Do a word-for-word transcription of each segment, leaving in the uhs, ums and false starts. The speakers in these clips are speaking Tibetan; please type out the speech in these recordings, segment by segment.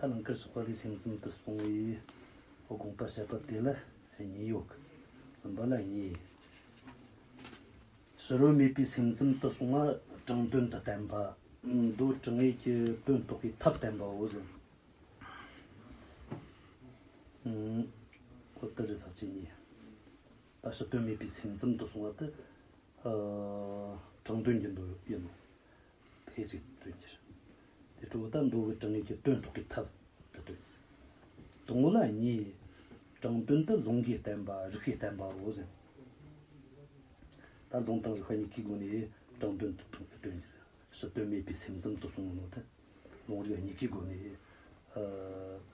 ལང་ཀར་གཤེགས་པ་ལས་སེམས་ཙམ་དུ་སོང་བའི་དགོངས་པ་བཤད་པ་དེ་ལ་གཉིས་ཡོད་གི། གསུམ་པ་ལ་གཉིས། ཕྱི་རོལ་མེད་པའི་སེམས་ཙམ་དུ་སོང་བ་དྲང་དོན་དུ་བསྟན་པ། མདོ་དྲང་ངེས་ཀྱི་དོན་རྟོགས་པའི་ཐབས་བསྟན་པའོ་ཟེར། ཨོ་དེ་རེད། ས་བཅད་གཉིས། ད་ཕྱི་དོན་མེད་པའི་སེམས་ཙམ་དུ་སོང་བ་དེ་ཨ་དྲང་དོན་གྱི་མདོ་ཡིན་ནོ། དེ་ཅིག་དོན་གྱི་རེད། དེ་འཕྲོ་ད་མདོ་གི་དྲང་ངེས་ཀྱི་དོན་རྟོགས་པའི་ཐབས་དེ་སྟོན། དང་པོ་ལ་གཉིས། དྲང་དོན་དུ་ལུང་གིས་བསྟན་པ། རིགས་པས་བསྟན་པའོ་ཟེར། ད་ལུང་དང་རིགས་པ་གཉིས་ཀའི་སྒོ་ནས་དྲང་དོན་དུ་སྟོན་གྱི་རེད། ཕྱི་དོན་མེད་པའི་སེམས་ཙམ་དུ་སོང་ནོ་དེ་ལུང་རིགས་གཉིས་ཀའི་སྒོ་ནས་ཨ་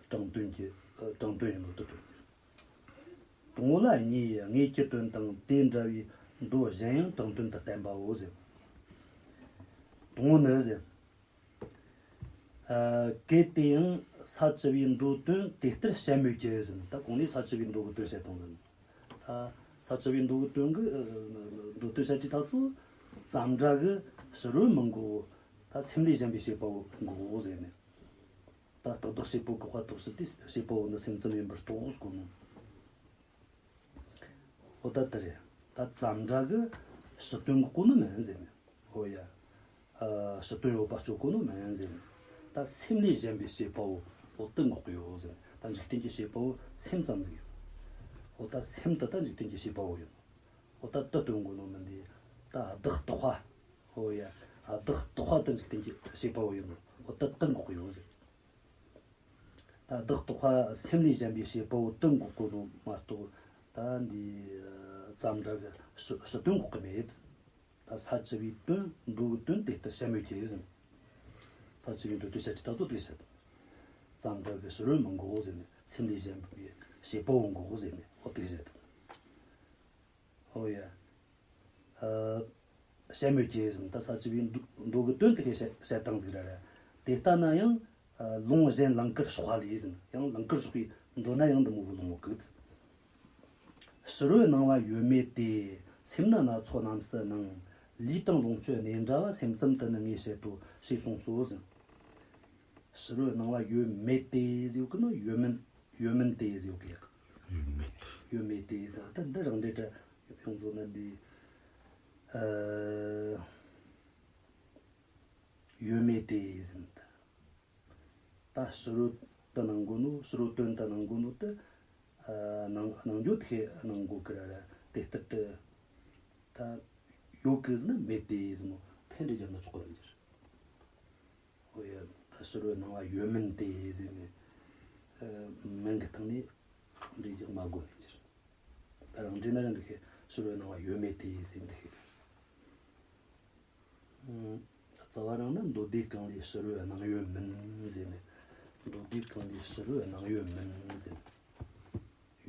དྲང་དོན་གྱི་ཨ་དྲང་དོན་ཡིན་ནོ་དེ་སྟོན་གྱི་རེད། དང་པོ་ལ་གཉིས། ངེས་ཀྱི་དོན་དང་དེ་འདྲ་བའི་མདོ་གཞན་ཡང་དྲང་དོན་དུ་བསྟན་པའོ་ཟེར། དང་པོ་ནི་ཟེར། ཨ་གལ་ཏེ་ཡང་ས་བཅུ་པའི་མདོ་དོན་དེ་ལྟར་བཤད་མོད་ཀྱི་ཟེར། ད་གོང་ནས་ས་བཅུ་པའི་མདོ་གི་དོན་བཤད་དང་ཟེར། ད་ས་བཅུ་པའི་མདོ་གི་དོན་གི་ཨ་མདོ་དོན་བཤད་དུས་ད་ཚོ་ཙམ་འདྲ་གི་ཕྱི་རོལ་མི་འགོག་ད་སེམས་ལས་གཞན་པའི་བྱེད་པ་པོ་འགོག་ཟེར་ནས། ད་རྟགས་དག་བྱེད་པོ་གི་དཔེ་རྟོགས་ཕྱིར་དེ་བྱེད་པ་པོ་ནི་སེམས་ཙམ་ཡིན་པར་རྟོགས་དགོས་ནོ། འོ་ད་དེ་རེད། ད་ཙམ་འདྲ་གི་ཕྱི་དོན་འགོག་གོ་ནི་མིན་ཟེར་ནས། འོ་ཡ། ཨ་ཕྱི་དོན་ཡོད་པ་གཅོད་གོ་ནི་མིན་ཟེར་ནས། ད་སེམས་ལས་གཞན་པའི་བྱེད་པ་པོ་འོ་དེ་འགོག་གི་ཡོད་ཟེར་ནས། ད་འཇིག་རྟེན་གྱི་བྱེད་པ་པོ་སེམས་ཙམ་ཟིག་ཡོད། འོ་ད་སེམས་དེ་ད་འཇིག་རྟེན་གྱི་བྱེད་པ་པོ་ཡིན། འོ་ད་དེ་སྟོན་གོ་ནོ་མིན་དེ། ད་བདག་རྟག་པ། འོ་ཡ། བདག་རྟག་པ་དེ་འཇིག་རྟེན་གྱི་བྱེད་པ་པོ་ཡིན་ནོ། འོ་ད་དེ་འགོག་གི་ཡོད་ཟེར། ད་བདག་རྟག་པ་སེམས་ལས་གཞན་པའི་བྱེད་པ་པོ་དེ་འགོག་གོ་ནོ་མ་གཏོགས། ད་འདི་ཙམ་འདྲ་གི་ཕྱི་ཕྱི་དོན་འགོག་གི་མེད། ད་ས་བཅུ་པའི་དོན་མདོ་གི་དོན་དེ་ལྟར་བཤད་མོད་ཀྱི་ཟེར། ས་བཅུ་པའི་མདོ་དོན་བཤད་དུས་ད་གཙོ་དེ་བཤད། ཙམ་འདྲ་གི་ཕྱི་རོལ་མི་འགོག་ཟེར་ནས། སེམས་ལས་གཞན་པའི་བྱེད་པ་པོ་འགོག་ཟེར་ནས། འོ་དེ་བཤད། ཨོ་ཡ། ཨ་བཤད་མོད་ཀྱི་ཟེར། ད་ས་བཅུ་པའི་མདོ་མདོ་གི་དོན་དེ་གས་བཤད་བཤད་སྟངས་ཟིག་ར་ར། དེ་ལྟ་ན་ཡང་ཨ་ལུང་གཞན་ལང་ཀར་གཤེགས་པ་ལས་ཟེར། ཡང་ལང་ཀར་གཤེགས་པའི་མདོ་ན་ཡང་འདི་མོ་གི་ལུང་ཡོད་གི། ཕྱི་རོལ་སྣང་བ་ཡོད་མེད་དེ། སེམས་ནི་སྣ་ཚོགས་རྣམས་སུ་སྣང་། ལུས་དང་ལོངས་སྤྱོད་གནས་འདྲ་བ། སེམས་ཙམ་དུ་ནི་ངས་བཤད་དོ། ཞེས་གསུངས་སོ་ཟེར། ཕྱི་རོལ་སྣང་བ་ཡོད་མེད་དེ་ཟེར་གི་ནོ། ཡོད་མིན་ཡོད་མིན་དེ་ཟེར་གི། ཡོད་མེད། ཡོད་མེད་དེ་ཟེར། ད་འདི་རང་འགྲེལ་དྲ་ཡོངས་རྫོགས་ན་འདི་ཨ་ཡོད་མེད་དེ་ཟེར། ད་ཕྱི་རོལ་དུ་སྣང་གོ་ནོ། ཕྱི་རོལ་དོན་དུ་སྣང་གོ་ནོ་དེ་ཨ་སྣང་སྣང་རྒྱུ་དེ་སྣང་གོ་གི་ར་ར། དེ་ལྟར་དུ་ད་ཡོད་གི་ཟེར་ན་མེད་དེ་ཟེར་ནོ། ཕན་འབྲས་རྒྱབ་ན་ཆོག་གི་མི་འགྱུར། ཨོ་ཡ། ད་ཕྱི་རོལ་སྣང་བ་ཡོད་མིན་དེ་ཟེར་ནས་ཨ་མིན་གི་སྟེང་ནས་འགྲེལ་རྒྱག་མ་དགོས་ནས་ཀྱི། ད་རང་འགྲེལ་ན་རང་འདི་ཁའི་ཕྱི་རོལ་སྣང་བ་ཡོད་མེད་དེ་ཟེར་འདི་ཁའི། ཨ་རྩ་བ་རང་ན་མདོ་སྡེ་གང་ལས་ཕྱི་རོལ་སྣང་ཡོད་མིན་ཟེར་ནས། མདོ་སྡེ་གང་ལས་ཕྱི་རོལ་སྣང་ཡོད་མིན་ཟེར་ནས།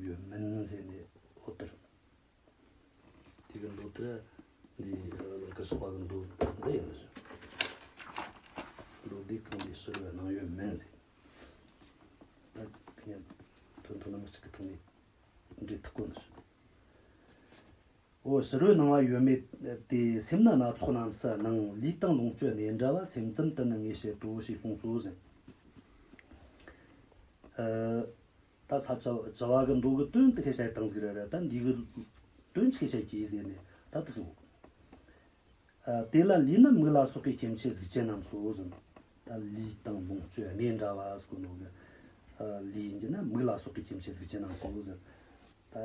ཡོད་མིན་ཟེར་ནས་འོ་དེར། དེ་གི་མདོ་དེ་འདི་ལང་ཀར་གཤེགས་པ་གི་མདོ་འདི་ཡིན་ཟེར། མདོ་སྡེ་གང་ལས་ཕྱི་རོལ་སྣང་ཡོད་མིན་ཟེར། ད་ཁྱེད་དོན་དུ་ནི་མི་གཅིག་གི་ཐོག་ནས་འགྲེལ་ཐུབ་གོ་ནི་ཟེར། འོ་ཕྱི་རོལ་སྣང་བ་ཡོད་མེད་དེ། སེམས་ནི་སྣ་ཚོགས་རྣམས་སུ་སྣང་། ལུས་དང་ལོངས་སྤྱོད་གནས་འདྲ་བ། སེམས་ཙམ་དུ་ནི་ངས་བཤད་དོ། ཞེས་གསུངས་སོ་ཟེར། ཨ། ད་ས་བཅུ་བཅུ་པ་གི་མདོ་གི་དོན་དེ་ཁས་བཤད་སྟངས་ཟིག་རེད་ར། ད་འདི་གི་དོན་ཆི་བཤད་ཀྱི་ཟེར་ནས་ད་དེ་གསུངས། ཨ། དེ་ལ་ལུས་ནི་མིག་ལ་སོགས་པའི་སྐྱེ་མཆེད་གཟུགས་ཅན་རྣམས་སོ་ཟེར། ད་ལུས་དང་ལོངས་སྤྱོད་གནས་འདྲ་བ་ཟེར་གོ་ནོ་གི། ཨ། ལུས་ཡིན་གྱི་ན་མིག་ལ་སོགས་པའི་སྐྱེ་མཆེད་གཟུགས་ཅན་རྣམས་སོ་ཟེར། ད་ཨ་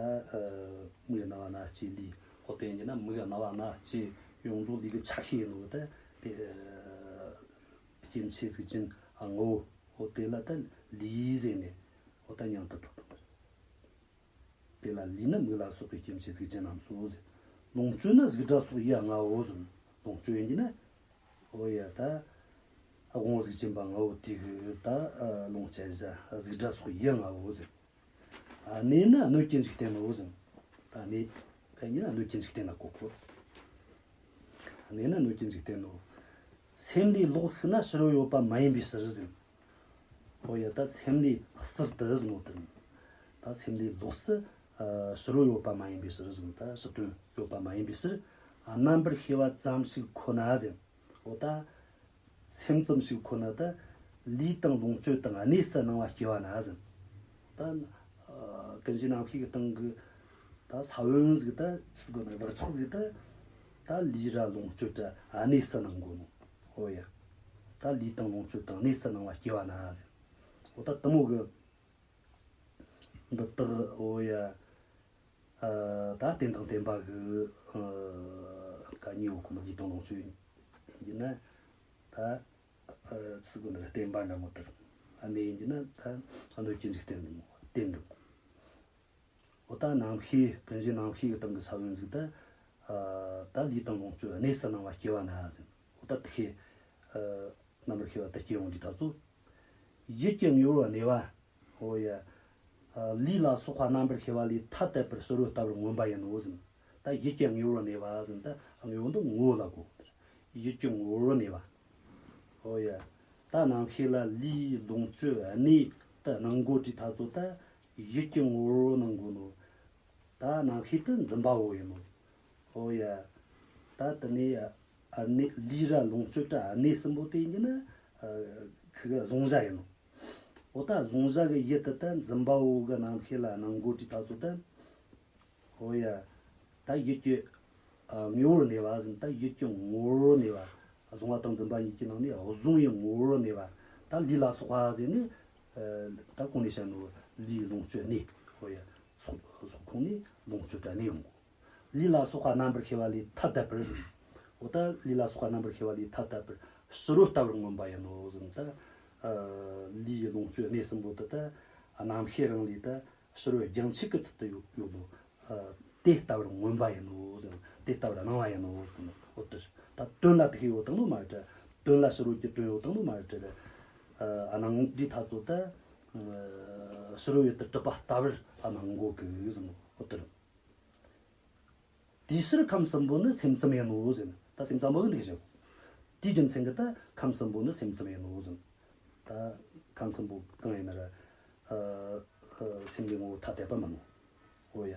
མིག་རྣ་བ་སྣ་ལྕེ་ལུས། འོ་དེ་ཡིན་གྱི་ན་མིག་རྣ་བ་སྣ་ལྕེ་ཡོངས་རྫོགས་ལུས་ཀྱི་ཆ་ཤས་ཡིན་ནོ། ད་དེ་ཨ་སྐྱེ་མཆེད་གཟུགས་ཅན་ལྔ་བོ། འོ་དེ་ལ་ད་ལུས་ཟེར་ནས་འོ་ད་མྱིང་དེ་བཏགས་བཏང་བ་རེད། དེ་ལ་ལུས་ནི་མིག་ལ་སོགས་པའི་སྐྱེ་མཆེད་གཟུགས་ཅན་རྣམས་སོ་ཟེར། ལོངས་སྤྱོད་ནི་གཟུགས་སྒྲ་སོགས་ཡུལ་ལྔ་བོ་ཟེར། ལོངས་སྤྱོད་ཡིན་གྱི་ན། འོ་ཡ། ད་དབང་པོ་གཟུགས་ཅན་པ་ལྔ་བོ་དེ་གི་ད་ལོངས་སྤྱད་བྱ་གཟུགས་སྒྲ་སོགས་ཡུལ་ལྔ་བོ་ཟེར། གནས་ནི་སྣོད་ཀྱི་འཇིག་རྟེན་ནོ་ཟེར། ད་གནས་ག་ཡིན་ན་སྣོད་ཀྱི་འཇིག་རྟེན་ལ་གོ་དགོས། གནས་ནི་སྣོད་ཀྱི་འཇིག་རྟེན་ནོ། སེམས་ལས་ལོག་ཤེས་ན་ཕྱི་རོལ་ཡོད་པ་མ་ཡིན་པའི་ཕྱིར་ཟེར། ཨོ་ཡ། ད་སེམས་ལས་ཟུར་དུ་ཟེར་ནོ་དེ། ད་སེམས་ལས་ལོགས་སུ་ཨ་ཕྱི་རོལ་ཡོད་པ་མ་ཡིན་པའི་ཕྱིར་ཟེར། ད་ཕྱི་དོན་ཡོད་པ་མ་ཡིན་པའི་ཕྱིར། ཨ། རྣམ་པར་ཤེས་པ་ཙམ་ཞིག་ཁོ་ན་ཟེར། ཨོ་ད་སེམས་ཙམ་ཞིག་ཁོ་ན་ད་ ལུས་དང་ལོངས་སྤྱོད་དང་གནས་སུ་སྣང་བ་སྐྱེ་བ་ན་ཟེར། ད་ཀུན་གཞི་རྣམ་ཤེས་ཀྱི་སྟེང་གི་ད་ས་བོན་ཟིག་ད་ཟེར་གོ་ན་བག་ཆགས་ཟིག་ད་ད་ལུས་ར་ལོངས་སྤྱོད་ར་གནས་སུ་སྣང་གོ་ནོ། ཨོ་ཡ། ད་ལུས་དང་ལོངས་སྤྱོད་དང་གནས་སུ་སྣང་བ་སྐྱེ་བ་ན་ཟེར། ཨོ་ད་དེ་མོ་གི་འདི་དག་ཨོ་ཡ། ཨ་ད་རྟེན་དང་བརྟེན་པ་གི་ཨ་ག་གཉིས་ཡོད་གོ་མ། ལུས་དང་ལོངས་སྤྱོད་ཡིན་ན་ད་ཨ་ཟེར་གོ་ན་ར་བརྟེན་པ་འདྲ་མོ་ལྟར། ཨ་གནས་ཡིན་རྒྱུ་ན་ད་གནོད་སྐྱེལ་འཇིག་རྟེན་འདྲ་མོ་བརྟེན་འགྲོ། འོ་ད་རྣམ་ཤེས་ཀུན་གཞི་རྣམ་ཤེས་ཀྱི་སྟེང་གི་ས་བོན་ཟིག་ད་ཨ་ད་ལུས་དང་ལོངས་སྤྱོད་གནས་སུ་སྣང་བ་སྐྱེ་བ་ན་ཟེར། འོ་ད་དེ་ཤེས་ཨ་རྣམ་པར་ཤེས་པ་ད་སྐྱེ་ཡོང་དུས་ད་ཚོ། ཡིད་ཀྱི་དངོས་པོར་གནས་པ། ཨོ་ཡ། ཨ་ལུས་ལ་སོགས་པ་རྣམ་པར་ཤེས་པ་ལས་ཐ་དད་པར་ཕྱི་རོལ་ལྟ་བུར་མངོན་པ་ཡིན་ནོ་ཟེར། ད་ཡིད་ཀྱི་དངོས་པོར་གནས་པ་ཟེར། ད་དངོས་པོ་འདི་ངོ་བོ་ལ་གོ། ཡིད་ཀྱི་ངོ་བོར་གནས་པ། ཨོ་ཡ། ད་རྣམ་ཤེས་ལ་ལུས་ལོངས་སྤྱོད་གནས་དེ་སྣང་གོ་དུས་ད་ཚོ་ད་ཡིད་ཀྱི་ངོ་བོར་སྣང་གོ་ནོ། ད་རྣམ་ཤེས་དེ་འཛིན་པ་བོ་ཡིན་ནོ། ཨོ་ཡ། ད་དེ་ནས་ཨ་གནས་ལུས་ར་ལོངས་སྤྱོད་ར་གནས་གསུམ་པོ་དེ་ཡིན་ན་ཨ་ཁུ་གཟུང་བྱ་ཡིན་ནོ། འོ་ད་གཟུང་བྱ་གི་ཡུལ་དེ་ད་འཛིན་པ་བོ་གི་རྣམ་ཤེས་ལ་སྣང་གོ་དུས་ད་ཚོ་ད། ཨོ་ཡ། ད་ཡིད་ཀྱི་ཨ་དངོས་པོར་གནས་པ་ཟེར། ད་ཡིད་ཀྱི་ངོ་བོར་གནས་པ། གཟུང་བ་དང་འཛིན་པ་གཉིས་ཀྱི་ནང་ནས་གཟུང་བའི་ངོ་བོར་གནས་པ། ད་ལུས་ལ་སོགས་པ་ཟེར་ནས་ཨ་ད་གོང་ནས་བཤད་ནོ་ལུས་ལོངས་སྤྱོད་གནས། ཨོ་ཡ། སོགས་སོགས་ཁོངས་ནས་ལོངས་སྤྱོད་ར་གནས་ཡོང་གོ། ལུས་ལ་སོགས་པ་རྣམ་པར་ཤེས་པ་ལས་ཐ་དད་པར་ཟེར། འོ་ད་ལུས་ལ་སོགས་པ་རྣམ་པར་ཤེས་པ་ལས་ཐ་དད་པར་ཕྱི་རོལ་ལྟ་བུར་མངོན་པ་ཡིན་ནོ་ཟེར། ད་ཨ་ལུས་ལོངས་སྤྱོད་གནས་གསུམ་པོ་དེ་ད་རྣམ་ཤེས་རང་ལས་ད་ཕྱི་རོལ་རྒྱང་ཆད་ཀྱི་ཚུལ་དུ་ཡོད་ཡོད་ནོ། ཨ་དེ་ལྟ་བུར་མངོན་པ་ཡིན་ནོ་ཟེར། དེ་ལྟ་བུར་སྣང་བ་ཡིན་ནོ་ཟེར་ནོ། འོ་དེ་ད་དོན་ལ་དེ་ཤེས་ཡོད་དང་ནོ་མ་རེད་དྲ། དོན་ལ་ཕྱི་རོལ་གྱི་དོན་ཡོད་དང་ནོ་མ་རེད་དྲ། ཨ་སྣང་འདི་ཐ་ཚོ་ད་ཨ་ཕྱི་རོལ་ཡུལ་དུ་གྲུབ་པ་ལྟ་བུར་སྣང་གོ་གི་ཟེར་ནོ། འོ་དེ་རེད། དེའི་ཕྱིར་ཁམས་གསུམ་པོ་ནི་སེམས་ཙམ་ཡིན་ནོ་ཟེར། ད་སེམས་ཙམ་པོ་གི་འདུག་ཞེས། དེའི་རྒྱུ་མཚན་གྱིས་ད་ཁམས་གསུམ་པོ་ནི་སེམས་ཙམ་ཡིན་ནོ་ཟེར། ད་ཁམས་གསུམ་པོ་གང་ཡིན་ན་ར། ཨ་ཨ་སེམས་ཀྱི་ངོ་བོ་ཐ་དད་པ་མིན་ནོ། འོ་ཡ།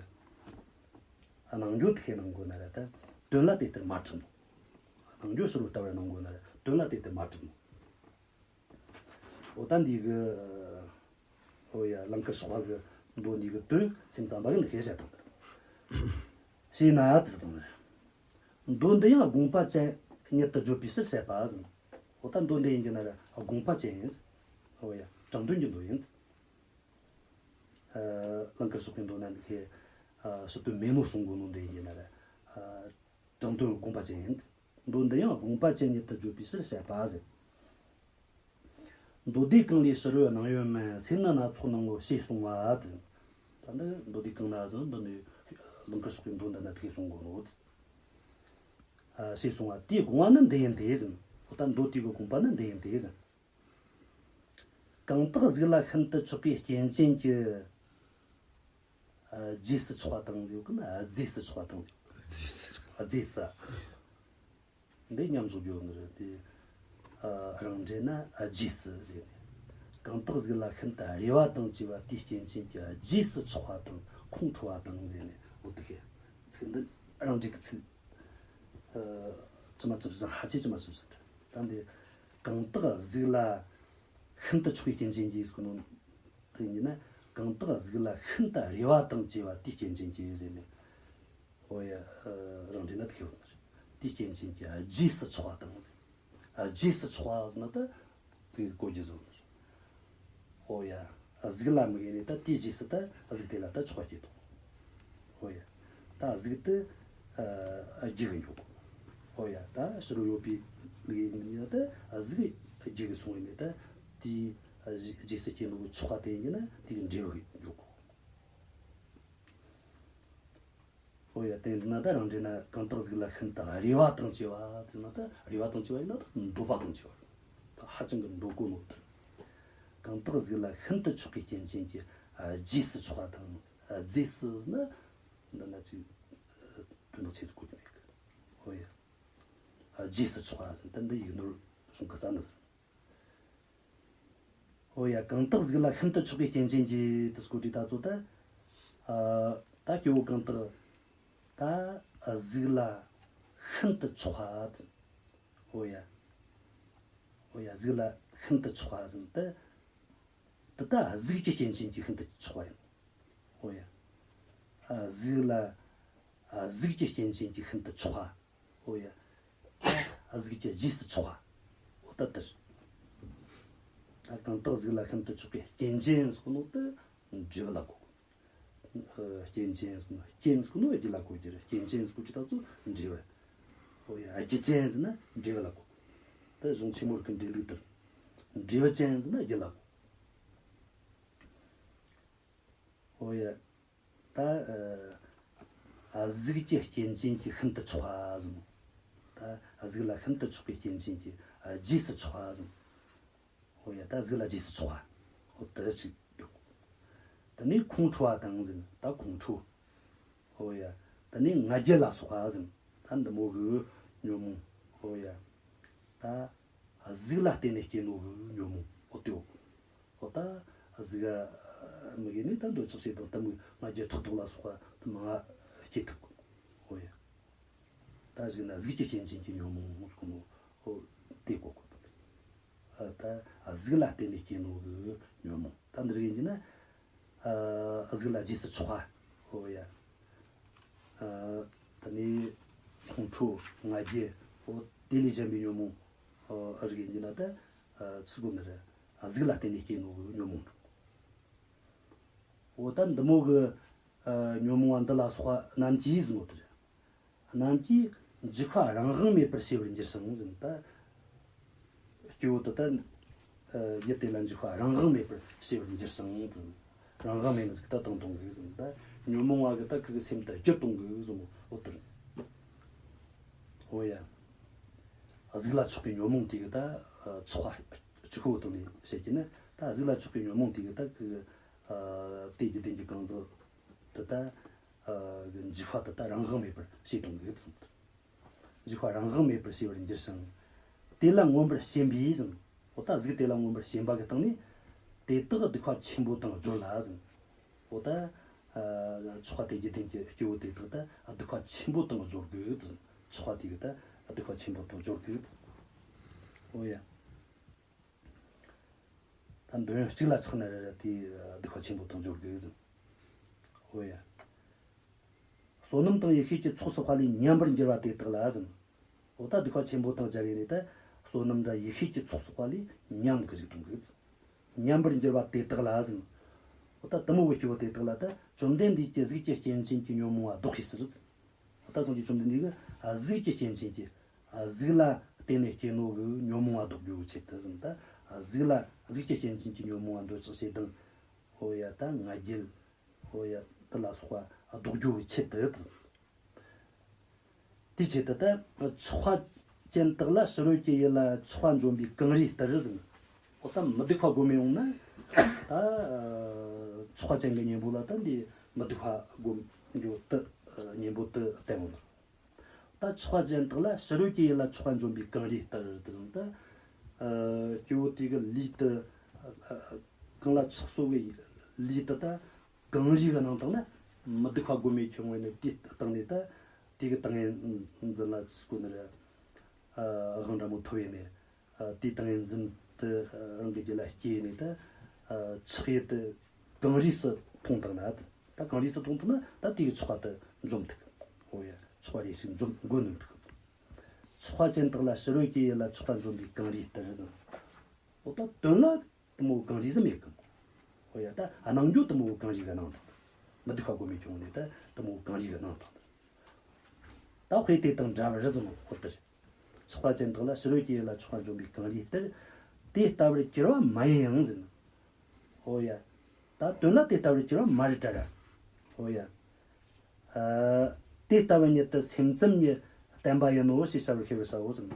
སྣང་རྒྱུ་དེ་ཤེས་སྣང་དགོས་ན་ར་ད་དོན་ལ་དེ་ལྟར་མ་གྲུབ་ནོ། སྣང་རྒྱུ་ཕྱི་རོལ་ལྟ་བུར་སྣང་དགོས་ན་ར་དོན་ལ་དེ་ལྟར་མ་གྲུབ་ནོ། འོ་ད་འདི་གི། འོ་ཡ། ལང་ཀར་གཤེགས་པ་གི་མདོ་འདི་གི་དོན་སེམས་ཙམ་པ་གི་འདི་ཤེས་བྱ་དང་། ཞེ་ན་དེ་དང་། མདོ་འདི་ཡང་དགོངས་པ་ཅན་ཉིད་དུ་བརྗོད་པའི་ཕྱིར་བཤད་པ་ཟེར། འོ་ད་མདོ་འདི་ཡིན་གྱི་ན་ར་དགོངས་པ་ཅན་ཡིན། འོ་ཡ། དྲང་དོན་གྱི་མདོ་ཡིན། ཨ་ལང་ཀར་གཤེགས་པའི་མདོ་ན་འདི་ཤེས། ཨ་ཕྱི་དོན་མེད་ནོ་གསུང་གོ་ནོ་འདི་ཡིན་གྱི་ན་ར། ཨ་དྲང་དོན་དགོངས་པ་ཅན་ཡིན། མདོ་འདི་ཡང་དགོངས་པ་ཅན་ཉིད་དུ་བརྗོད་པའི་ཕྱིར་བཤད་པ་ཟེར། མདོ་སྡེ་གང་ལས་ཕྱི་རོལ་སྣང་ཡོད་མིན། སེམས་ནི་སྣ་ཚོགས་སྣང་ངོ་ཞེས་གསུངས་པ་དེ། ད་འདི་མདོ་སྡེ་གང་ན་ཟེར་འདི་ནི་ལང་ཀར་གཤེགས་པའི་མདོ་འདི་ན་དེ་གསུང་གོ་ནོ། ཨ་ཞེས་གསུངས་པ་དེའི་དགོངས་པ་ནི་འདི་ཡིན་ཏེ་ཟེར། འོ་ད་མདོ་དེ་གི་དགོངས་པ་ནི་འདི་ཡིན་ཏེ་ཟེར། གང་དག་གཟུགས་ལ་ཤིན་ཏུ་ཆགས་པའི་རྐྱེན་ཅན་གྱི། ཨ་རྗེས་སུ་ཆགས་པ་དང་ཟེར་གི་ན་རྫས་སུ་ཆགས་པ་དང་ཟེར། རྫས་སུ། འདི་མཉམ་བཞག་རྒྱུ་ནི་རེད་དེ། ཨ་རང་འགྲེལ་ན་ཨ་རྗེས་སུ་ཟེར་ནས། གང་དག་གཟུགས་ལ་ཤིན་ཏུ་རེ་བ་དང་བཅས་པ་དེའི་རྐྱེན་ཅན་གྱི་རྗེས་སུ་ཆགས་པ་དང་ཁོང་ཁྲོ་བ་དང་ཟེར་ནས་འོ་དེ་ཤེས། ཚིག་འདི་རང་འགྲེལ་གྱི་ཚིག་ཨ་ཅི་མ་ཅི་བཞིན་ཧ་ཅེ་ཅི་མ་ཅི་བཞིན་རེད། ད་འདི་གང་དག་གཟུགས་ལ་ཤིན་ཏུ་ཆགས་པའི་རྐྱེན་ཅན་གྱིས་ཟེར་གོ་ནོ། དེ་ཡིན་ན་གང་དག་གཟུགས་ལ་ཤིན་ཏུ་རེ་བ་དང་བཅས་པ་དེའི་རྐྱེན་ཅན་གྱིས་ཟེར་ནས། ཨོ་ཡ། ཨ་རང་འགྲེལ་ན་དེ་ཡོད་ནི་རེད། དེའི་རྐྱེན་ཅན་གྱིས་རྗེས་སུ་ཆགས་པ་དང་ཟེར། ཨ་རྗེས་སུ་ཆགས་པ་ཟེར་ན་ད་ཚིག་གོ་རྒྱུ་བཟོ་ནི་རེད། ཨོ་ཡ། གཟུགས་ལ་དམིགས་ནས་ད་དེའི་རྗེས་སུ་ད་གཟུགས་དེ་ལ་ད་ཆགས་པ་སྐྱེ་དོ། ཨོ་ཡ། ད་གཟུགས་དེ་ཨ་རྒྱུ་གི་འཇོག་གོ། ཨོ་ཡ། ད་ཕྱི་རོལ་ཡོད་པའི་ལུགས་ཡིན་ན་ད་གཟུགས་རྒྱུ་གི་སོང་ཡིན་ནས་ད་དེའི་རྗེས་སུ་སྐྱེ་ནོ་གི་ཆགས་པ་དེ་ཡིན་ན་དེ་གི་འབྲས་བུ་གི་འཇོག་གོ། ཨོ་ཡ། དེ་ན་ད་རང་འགྲེལ་ན་གང་དག་གཟུགས་ལ་ཤིན་ཏུ་རེ་བ་དང་བཅས་པ་ཟེར་ན་ད་རེ་བ་དང་བཅས་པ་ཡིན་ན་ད་འདོད་པ་དང་བཅས་པ། ད་ཧ་ཅང་གི་འདོད་གོ་ནོ་དེ། གང་དག་གཟུགས་ལ་ཤིན་ཏུ་ཆགས་པའི་རྐྱེན་ཅན་གྱིས་རྗེས་སུ་ཆགས་པ་དང་རྫས་སུ་ཟེར་ན་འདི་ན་ཅིག་དོན་དག་ཆེ་ཟིག་གོ་རྒྱུ་མེད་གི། ཨོ་ཡ། རྗེས་སུ་ཆགས་པ་ཟེར་ད་འདི་ཡིག་ནོར་བྱུང་གི་རྩ་ནི་ཟེར། ཨོ་ཡ། གང་དག་གཟུགས་ལ་ཤིན་ཏུ་ཆགས་པའི་རྐྱེན་ཅན་གྱིས་དེ་སྐོར་དྲིས་ད་ཚོ་ད། ཨ་ད་སྐྱེ་བོ་གང་དག་ད་གཟུགས་ལ་ཤིན་ཏུ་ཆགས་པ། ཨོ་ཡ། ཨོ་ཡ། གཟུགས་ལ་ ཤིན་ཏུ་ཆགས་པ་ཟེར་ནི་དེ། དེ་ད་གཟུགས་ཀྱི་རྐྱེན་ཅན་གྱིས་ཤིན་ཏུ་ཆགས་པ་ཡིན། འོ་ཡ། ཨ། གཟུགས་ལ། ཨ། གཟུགས་ཀྱི་རྐྱེན་ཅན་གྱིས་ཤིན་ཏུ་ཆགས་པ། འོ་ཡ། ཨ། གཟུགས་ཀྱི་རྗེས་སུ་ཆགས་པ། འོ་ད་དེ་རེད། ད་གང་དག་གཟུགས་ལ་ཤིན་ཏུ་ཆགས་པའི་རྐྱེན་ཅན་ཟེར་གོ་ནོ་དེ་འབྲས་བུ་ལ་གོ་དགོས། ཨ། རྐྱེན་ཅན་ཟེར་ན་རྐྱེན་ཟེར་གོ་ནོ་རྒྱུ་ལ་གོ་རྒྱུ་རེད། རྐྱེན་ཅན་ཟེར་གོ་རྒྱུ་ད་ཚོ་འབྲས་བུ། འོ་ཡ། རྒྱུ་ཅན་ཟེར་ན་འབྲས་བུ་ལ་གོ་དགོས། ད་གཞུང་ཆེན་མོ་རིགས་ཀྱི་འགྲེལ་ལུགས་ལྟར། འབྲས་བུ་ཅན་ཟེར་ན་རྒྱུ་ལ་གོ། འོ་ཡ། ད། ཨ། གཟུགས་ཀྱི་རྐྱེན་ཅན་གྱིས་ཤིན་ཏུ་ཆགས་པ་ཟེར་ནོ། ད་གཟུགས་ལ་ཤིན་ཏུ་ཆགས་པའི་རྐྱེན་ཅན་གྱིས། ཨ། རྗེས་སུ་ཆགས་པ་ཟེར་ནོ། འོ་ཡ། ད་གཟུགས་ལ་རྗེས་སུ་ཆགས་པ། འོ་དེ་ཅིག་འདུག་དེ་ནས་ཁོང་ཁྲོ་བ་དང་ཟེར་ནོ། ད་ཁོང་ཁྲོ། འོ་ཡ། དེ་ནས་ང་རྒྱལ་ལ་སོགས་པ་ཟེར་ནོ། ད་འདི་མོ་གི་ཉོན་མོངས། འོ་ཡ། ད། གཟུགས་ལ་བརྟེན་ནས་སྐྱེས་ནོ་གི་ཉོན་མོངས། འོ་དེའོ། འོ་ད་གཟུགས་མི་དགེ་ནི་ད་འདོད་ཆགས་ཞེ་སྡང་གཏི་མུག་ང་རྒྱལ་ཕྲག་དོག་ལ་སོགས་པ་དེ་མང་ང་སྐྱེ་ཐུབ་གོ། འོ་ཡ། ད་གཞུག་ན་གཟུགས་ཀྱི་རྐྱེན་ཅན་གྱི་ཉོན་མོངས་ཟེར་གོ་ནོ། འོ་དེ་གོ་དགོས། ཨ། ད་གཟུགས་ལ་བརྟེན་ནས་སྐྱེས་ནོ་གི་ཉོན་མོངས། ད་འདི་རིགས་ཡིན་གྱི་ན། ཨ། གཟུགས་ལ་རྗེས་སུ་ཆགས་པ། འོ་ཡ། ཨ། དེ་ནས་ཁོང་ཁྲོ། ང་རྒྱལ། འོ་དེ་ལས་གཞན་པའི་ཉོན་མོངས། ཨ། རིགས་ཡིན་གྱི་ན་ད། ཨ། ཚིག་གོ་ནི་རེད། གཟུགས་ལ་བརྟེན་ནས་སྐྱེས་ནོ་གི་ཉོན་མོངས། འོ་ད་འདི་མོ་གི། ཨ། ཉོན་མོངས་པ་འདི་ལ་སོགས་པ་རྣམས་ཀྱིས་ཟེར་ནོ་དེ་རེད། རྣམས་ཀྱིས་འཇིགས་པ་རང་དབང་མེད་པར་བྱས་པར་འགྱུར་ཞིང་ཟེར་ནོ་ད། སྐྱེ་བོ་དེ་ད། ཨ། ཡུལ་དེ་ལ་འཇིགས་པ་རང་དབང་མེད་པར་བྱས་པར་འགྱུར་ཞིང་དུ། རང་དབང་མེད་ནི་ཟིག་ད་བཏང་གཏོང་གི་ཟེར་ནོ་ད། ཉོན་མོངས་པ་གིས་ད་ཁོ་གི་སེམས་དེ་བསྒྱུར་གཏོང་གི་ཟེར་ནོ། འོ་དེ་རེད། འོ་ཡ། གཟུགས་ལ་ཆགས་པའི་ཉོན་མོངས་དེ་གིས་ད། ཨ། ཆགས་པ་ཆི་ཁོ་བོ་དང་ནས་བཤད་ཀྱི་ན། ད་གཟུགས་ལ་ཆགས་པའི་ཉོན་མོངས་དེ་གིས་ད་ཁོ་གི། ཨ། དེ་རྒྱུ་ལྡན་གྱི་གང་ཟག་དེ་ད། ཨ། འཇིགས་པ་དེ་ད་རང་དབང་མེད་པར་བྱས་གཏོང་གི་ཟེར་ནོ། འཇིགས་པ་རང་དབང་མེད་པར་བྱས་པར་འགྱུར་ཞིང་། དེ་ལ་མངོན་པར་ཞེན་པས་ཟེར། འོ་ད་གཟུགས་དེ་ལ་མངོན་པར་ཞེན་པ་གི་སྟེང་ནས། དེ་དག་སྡིག་པ་ཆེན་པོ་དང་སྦྱོར་ལ་ཟེར། འོ་ད། ཨ། ཆགས་པ་དེ་རྒྱུ་ལྡན་གྱི་སྐྱེ་བོ་དེ་དག་ད་སྡིག་པ་ཆེན་པོ་དང་སྦྱོར་དགོས་ཟེར། ཆགས་པ་དེ་གིས་ད་སྡིག་པ་ཆེན་པོ་དང་སྦྱོར་དགོས་ཟེར། འོ་ཡ། ད་འདོད་ཡོན་གཅིག་ལ་ཆགས་ན་ར་ར་དེ་སྡིག་པ་ཆེན་པོ་དང་སྦྱོར་དགོས་ཟེར། འོ་ཡ། བསོད་ནམས་དང་ཡེ་ཤེས་ཀྱི་ཚོགས་བསགས་པ་ལས་ཉམས་པར་འགྱུར་བ་དེ་དག་ལ་ཟེར། འོ་ད་སྡིག་པ་ཆེན་པོ་དང་སྦྱར་ཡས་ནས་ད་བསོད་ནམས་དང་ཡེ་ཤེས་ཀྱི་ཚོགས་བསགས་པ་ལས་ཉམས་ཀྱི་ཞིག་གཏོང་གི། ཉམས་པར་འགྱུར་བ་དེ་དག་ལ་ཟེར། འོ་ད་དེ་མོ་གི་སྐྱེ་བོ་དེ་དག་ལ་ད་བཅོམ་ལྡན་འདས་ཀྱིས་གཟུགས་ཀྱི་རྐྱེན་ཅན་གྱི་ཉོན་མོངས་པ་བཟློག་ཤེས་ཟེར། འོ་ད་སངས་རྒྱས་བཅོམ་ལྡན་འདས་ཀྱིས་གཟུགས་ཀྱི་རྐྱེན་ཅན་གྱི། གཟུགས་ལ་བརྟེན་ནས་སྐྱེས་ནོ་གི་ཉོན་མོངས་པ་བཟློག་རྒྱུའི་ཆེད་དུ་ཟེར། ད་གཟུགས་ལ་གཟུགས་ཀྱི་རྐྱེན་ཅན་གྱི་ཉོན་མོངས་པ་འདོད་ཆགས་ཞེ་སྡང་། འོ་ཡ། ད་ང་རྒྱལ། འོ་ཡ། དེ་ལ་སོགས་པ་བཟློག་རྒྱུའི་ཆེད་དུ། དེའི་ཆེད་དུ་ད་ཆགས་པ་ཅན་དག་ལ་ཕྱི་རོལ་གྱི་ཡུལ་ལ་ཆགས་པ་འཇོམས་པའི་གངས་རིའི་གཏེར་ཟེར། འོ་ད་མི་སྡིག་པ་སྒོམ་ཡོང་ན། ད་ཆགས་པ་ཅན་གྱི་གཉེན་པོ་ལ་ད་འདི་མི་སྡིག་པ་སྒོམ་རྒྱུ་དེ་གཉེན་པོ་དེ་བསྟན་ཡོང་ནོ། ད་ཆགས་པ་ཅན་དག་ལ་ཕྱི་རོལ་གྱི་ཡུལ་ལ་ཆགས་པ་འཇོམས་པའི་གངས་རིའི་གཏེར་དེ་ཟེར་ད། ཨ། སྐྱེ་བོ་དེ་གི་ལུས་དེ། ཨ། གང་ལ་ཆགས་སོ་གི་ལུས་དེ་ད་གངས་རི་གི་ནང་བཏང་ན། མི་སྡིག་པ་སྒོམ་མེད་ཁྱོད་ངོས་ནས་དེའི་སྟེང་ནས་ད། དེ་གི་ཏིང་ངེ་འཛིན་ལ་ཅི་ཟེར་གོ་ནི་རེད། ཨ། དབང་འདྲ་མོ་ཐོབ་ཡས་ནས། ཨ། དེའི་ཏིང་ངེ་འཛིན་དེ་རང་གི་རྒྱུད་ལ་སྐྱེས་ནས་ད། ཨ། ཆགས་ཡུལ་དེ་གངས་རིས་སུ་མཐོང་བཏང་ན། ད་གངས་རིས་སུ་མཐོང་བཏང་ན་ད་དེ་གི་ཆགས་པ་དེ་འཇོམས་ཐུབ། འོ་ཡ། ཆགས་པ་རེ་ཞིག་འཇོམས་འགོ་ནོན་ཐུབ། ཆགས་པ་ཅན་དག་ལ་ཕྱི་རོལ་གྱི་ཡུལ་ལ་ཆགས་པ་འཇོམས་པའི་གངས་རིའི་གཏེར་ཟེར། འོ་ད་དོན་ལ་དེ་མོ་གངས་རི་ཟིག་མེད་གི། འོ་ཡ། ད་སྣང་རྒྱུ་དེ་མོ་གངས་རི་གི་སྣང་དང་། མི་སྡིག་པ་སྒོམ་མེད་ཁྱོད་ངོས་ནས་ད་དེ་མོ་གངས་རི་གི་སྣང་དང་། ད་དཔེ་དེ་དང་འདྲ་བར་ཟེར་ནོ། འོ་དེ་རེད། ཆགས་པ་ཅན་དག་ལ་ཕྱི་རོལ་གྱི་ཡུལ་ལ་ཆགས་པ་འཇོམས་པའི་གངས་རིའི་གཏེར། དེ་ལྟ་བུར་གྱུར་པ་མ་ཡིན་ཡང་ཟེར། འོ་ཡ། ད་དོན་ལ་དེ་ལྟ་བུར་གྱུར་པ་མ་རེད་དྲ་ར། འོ་ཡ། ཨ། དེ་ལྟ་བུ་ཉིད་དུ་སེམས་ཙམ་ཉིད་བསྟན་པ་ཡིན་ནོ་ཞེས་བྱ་བར་ཤེས་པར་བྱའོ་ཟེར།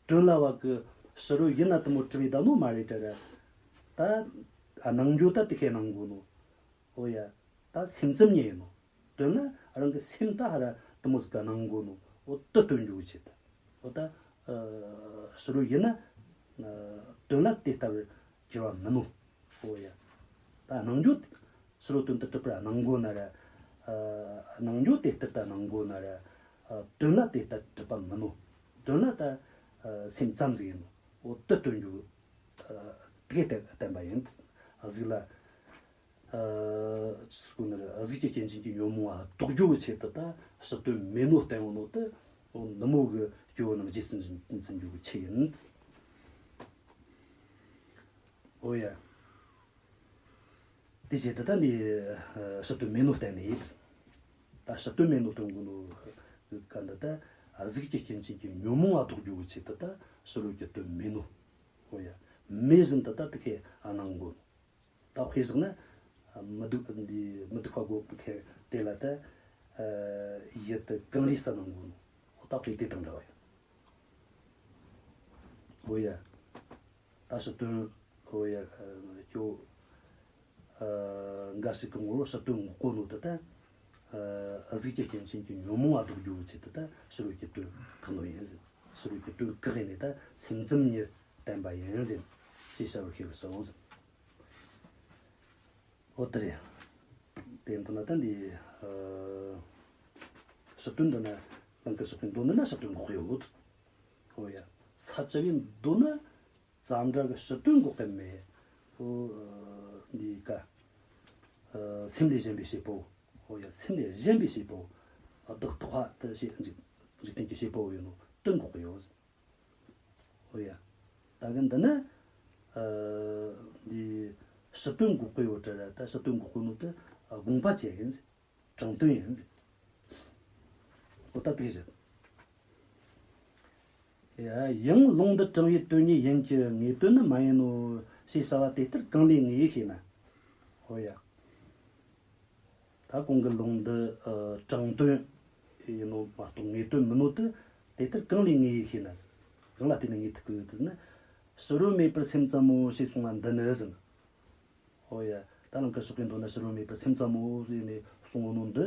དོན་ལ་བ་གི་ཕྱི་རོལ་ཡུལ་ན་དེ་མོ་གྲུབ་པའི་བདག་ནོ་མ་རེད་དྲ་ར། ད་སྣང་རྒྱུ་ད་དེ་ཁས་སྣང་གོ་ནོ། འོ་ཡ། ད་སེམས་ཙམ་ཉིད་ཡིན་ནོ། དོན་ལ་རང་གི་སེམས་ད་ཧ་ར་དེ་མོ་ཟིག་ག་སྣང་གོ་ནོ། འོ་དེ་སྟོན་རྒྱུའི་ཆེད་དུ། འོ་ད། ཨ། ཕྱི་རོལ་ཡུལ་ན། ཨ། དོན་ལ་དེ་ལྟ་བུར་གྱུར་པ་མིན་ནོ། འོ་ཡ། ད་སྣང་རྒྱུ་དེ། ཕྱི་རོལ་དོན་དུ་གྲུབ་པར་སྣང་གོ་ན་ར། ཨ། སྣང་རྒྱུ་དེ་ལྟར་ད་སྣང་གོ་ན་ར། ཨ། དོན་ལ་དེ་ལྟར་གྲུབ་པ་མིན་ནོ། དོན་ལ་ད། ཨ། སེམས་ཙམ་ཟིག་ཡིན་ནོ། འོ་དེ་སྟོན་རྒྱུ་ དེ་གས་བསྟན་པ་ཡིན། གཟུགས་ལ། ཨ། ཅི་ཟེར་དགོས་ནི་རེད། གཟུགས་ཀྱི་སྐྱེ་མཆེད་ཀྱི་ཉོན་མོངས་ལ་ལྡོག་རྒྱུ་གི་ཆེད་དུ་ད་ཕྱི་དོན་མེད་ནོ་བསྟན་ཡོད་ནོ་དེ་ནུབ་མོ་གི་སྐྱེ་བོ་རྣམས་རྗེས་སུ་འཛིན་འཛིན་རྒྱུ་གི་ཆེད་ཡིན། འོ་ཡ། དེ་བྱེད་དུ་ད་འདི་ཕྱི་དོན་མེད་ནོ་བསྟན་ནས་ཡིན། ད་ཕྱི་དོན་མེད་ནོ་སྟོན་དགོས་ནོ་གི་ག་འདི་ད་གཟུགས་ཀྱི་སྐྱེ་མཆེད་ཀྱི་ཉོན་མོངས་ལ་ལྡོག་རྒྱུ་གི་ཆེད་དུ་ད་ཕྱི་རོལ་གྱི་དོན་མེད་ནོ། འོ་ཡ། མེད་བཞིན་དུ་ད་དེ་ཁས་སྣང་དགོས་ནོ། ད་དཔེ་བཞག་ན། མི་སྡུག་འདི་མི་སྡུག་པ་དགོས་མཁན་དེ་ལ་ད། ཡུལ་དུ་གངས་རིས་སུ་སྣང་དགོས་ནོ། ད་དཔེ་དེ་དང་འདྲ་བ་ཡིན། འོ་ཡ། ད་ཕྱི་དོན། འོ་ཡ། སྐྱོ། འགའ་ཞིག་གི་ངོ་བོ་ཕྱི་དོན་འགོག་གོ་ནོ་དེ་ད། གཟུགས་ཀྱི་སྐྱེ་མཆེད་ཀྱི་ཉོན་མོངས་ལ་ལྡོག་རྒྱུ་གི་ཆེད་དུ་ད་ཕྱི་རོལ་གྱི་དོན་བཀག་ནོ་ཡིན་ཟེར། ཕྱི་རོལ་གྱི་དོན་བཀག་ནས་ད་སེམས་ཙམ་ཉིད་བསྟན་པ་ཡིན་ཟེར། ཞེས་བྱ་བར་ཤེས་པར་བྱའོ་ཟེར། འོ་དེ་རེད། དེ་འདི་ན་ད་འདི། ཕྱི་དོན་འདི་ན་ལང་ཀར་ཕྱོགས་ཀྱི་མདོ་འདི་ན་ཕྱི་དོན་འགོག་གི་ཡོད། འོ་ཡ། ས་བཅུ་པའི་མདོ་ན་ཙམ་སྒྲ་གི་ཕྱི་དོན་འགོག་གི་མེད། འོ། འདི་ཀ། སེམས་ལས་གཞན་པའི་བྱེད་པོ། འོ་ཡ། སེམས་ལས་གཞན་པའི་བྱེད་པོ། བདག་ལྟག་པ་དེ་བྱེད་འཇིག་འཇིག་རྟེན་གྱི་བྱེད་པོ་ཡོད་ནོ་དོན་འགོག་གི་ཡོད། འོ་ཡ། ད་གི་འདི་ནི། ཨ། འདི་ཕྱི་དོན་འགོག་གི་ཡོད་དྲ་ར། ད་ཕྱི་དོན་འགོག་གི་ནོ་དེ་དགོངས་པ་བཅད་ཡིན། དྲང་དོན་ཡིན། འོ་ད་དེ་རེད། ཡ། ཡང་ལུང་འདི་དྲང་བའི་དོན་ཉིད་ཡིན་གྱི་ངེས་དོན་ནི་མ་ཡིན་ནོ་ཞེས་བྱ་བ་དེ་ལྟར་གང་ལས་ངེས་ཤེ་ན། འོ་ཡ། ད་གོང་གི་ལུང་འདི། ཨ། དྲང་དོན་ཡིན་ནོ་མ་གཏོགས་ངེས་དོན་མིན་ནོ་དེ་དེ་ལྟར་གང་ལས་ངེས་ཤེ་ན། གང་ལ་བརྟེན་ནས་ངེས་ཐུབ་ཀྱི་ཡོད་ན། ཕྱི་རོལ་མེད་པར་སེམས་ཙམ་མོ་ཞེས་གསུངས་པ་འདི་ནི་ཟིན། འོ་ཡ། ད་ལང་ཀར་ཕྱོགས་ཀྱི་མདོ་ན་ཕྱི་རོལ་མེད་པར་སེམས་ཙམ་མོ་ཟེར་ནས་གསུངས་ནོ་འདི་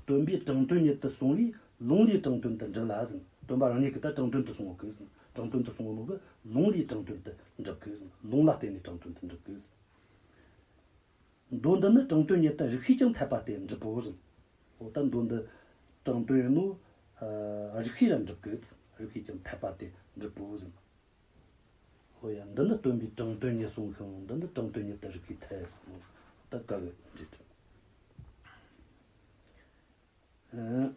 སྟོན་པས་དྲང་དོན་ཉིད་དུ་གསུངས་པས་ལུང་ལས་དྲང་དོན་དུ་འགྲུབ་ལ་ཟིན། སྟོན་པ་རང་ཉིད་ཀྱིས་ད་དྲང་དོན་དུ་གསུངས་ཡོད་གི་ཟིན། དྲང་དོན་དུ་གསུངས་ནོ་གི་ལུང་ལས་དྲང་དོན་དུ་འགྲུབ་གི་ཟིན། ལུང་ལ་བརྟེན་ནས་དྲང་དོན་དུ་འགྲུབ་གི་ཟིན། མདོ་འདི་ནི་དྲང་དོན་ཉིད་དུ་རིགས་ཤེས་ཀྱང་འཐད་པ་སྟེ་འགྲུབ་བོ་ཟིན། འོ་ད་མདོ་འདི་དྲང་དོན་ཡིན་ནོ། ཨ། རིགས་ཤེས་ར་འགྲུབ་གི། རིགས་ཤེས་ཀྱང་འཐད་པ་སྟེ་འགྲུབ་བོ་ཟིན། འོ་ཡ། འདི་ནི་སྟོན་པས་དྲང་དོན་ཉིད་གསུངས་ཤིང་། འདི་ནི་དྲང་དོན་ཉིད་དུ་རིགས་ཤེས་འཐད་གསུངས། ད་ག་གི་འདྲེད། ཨ།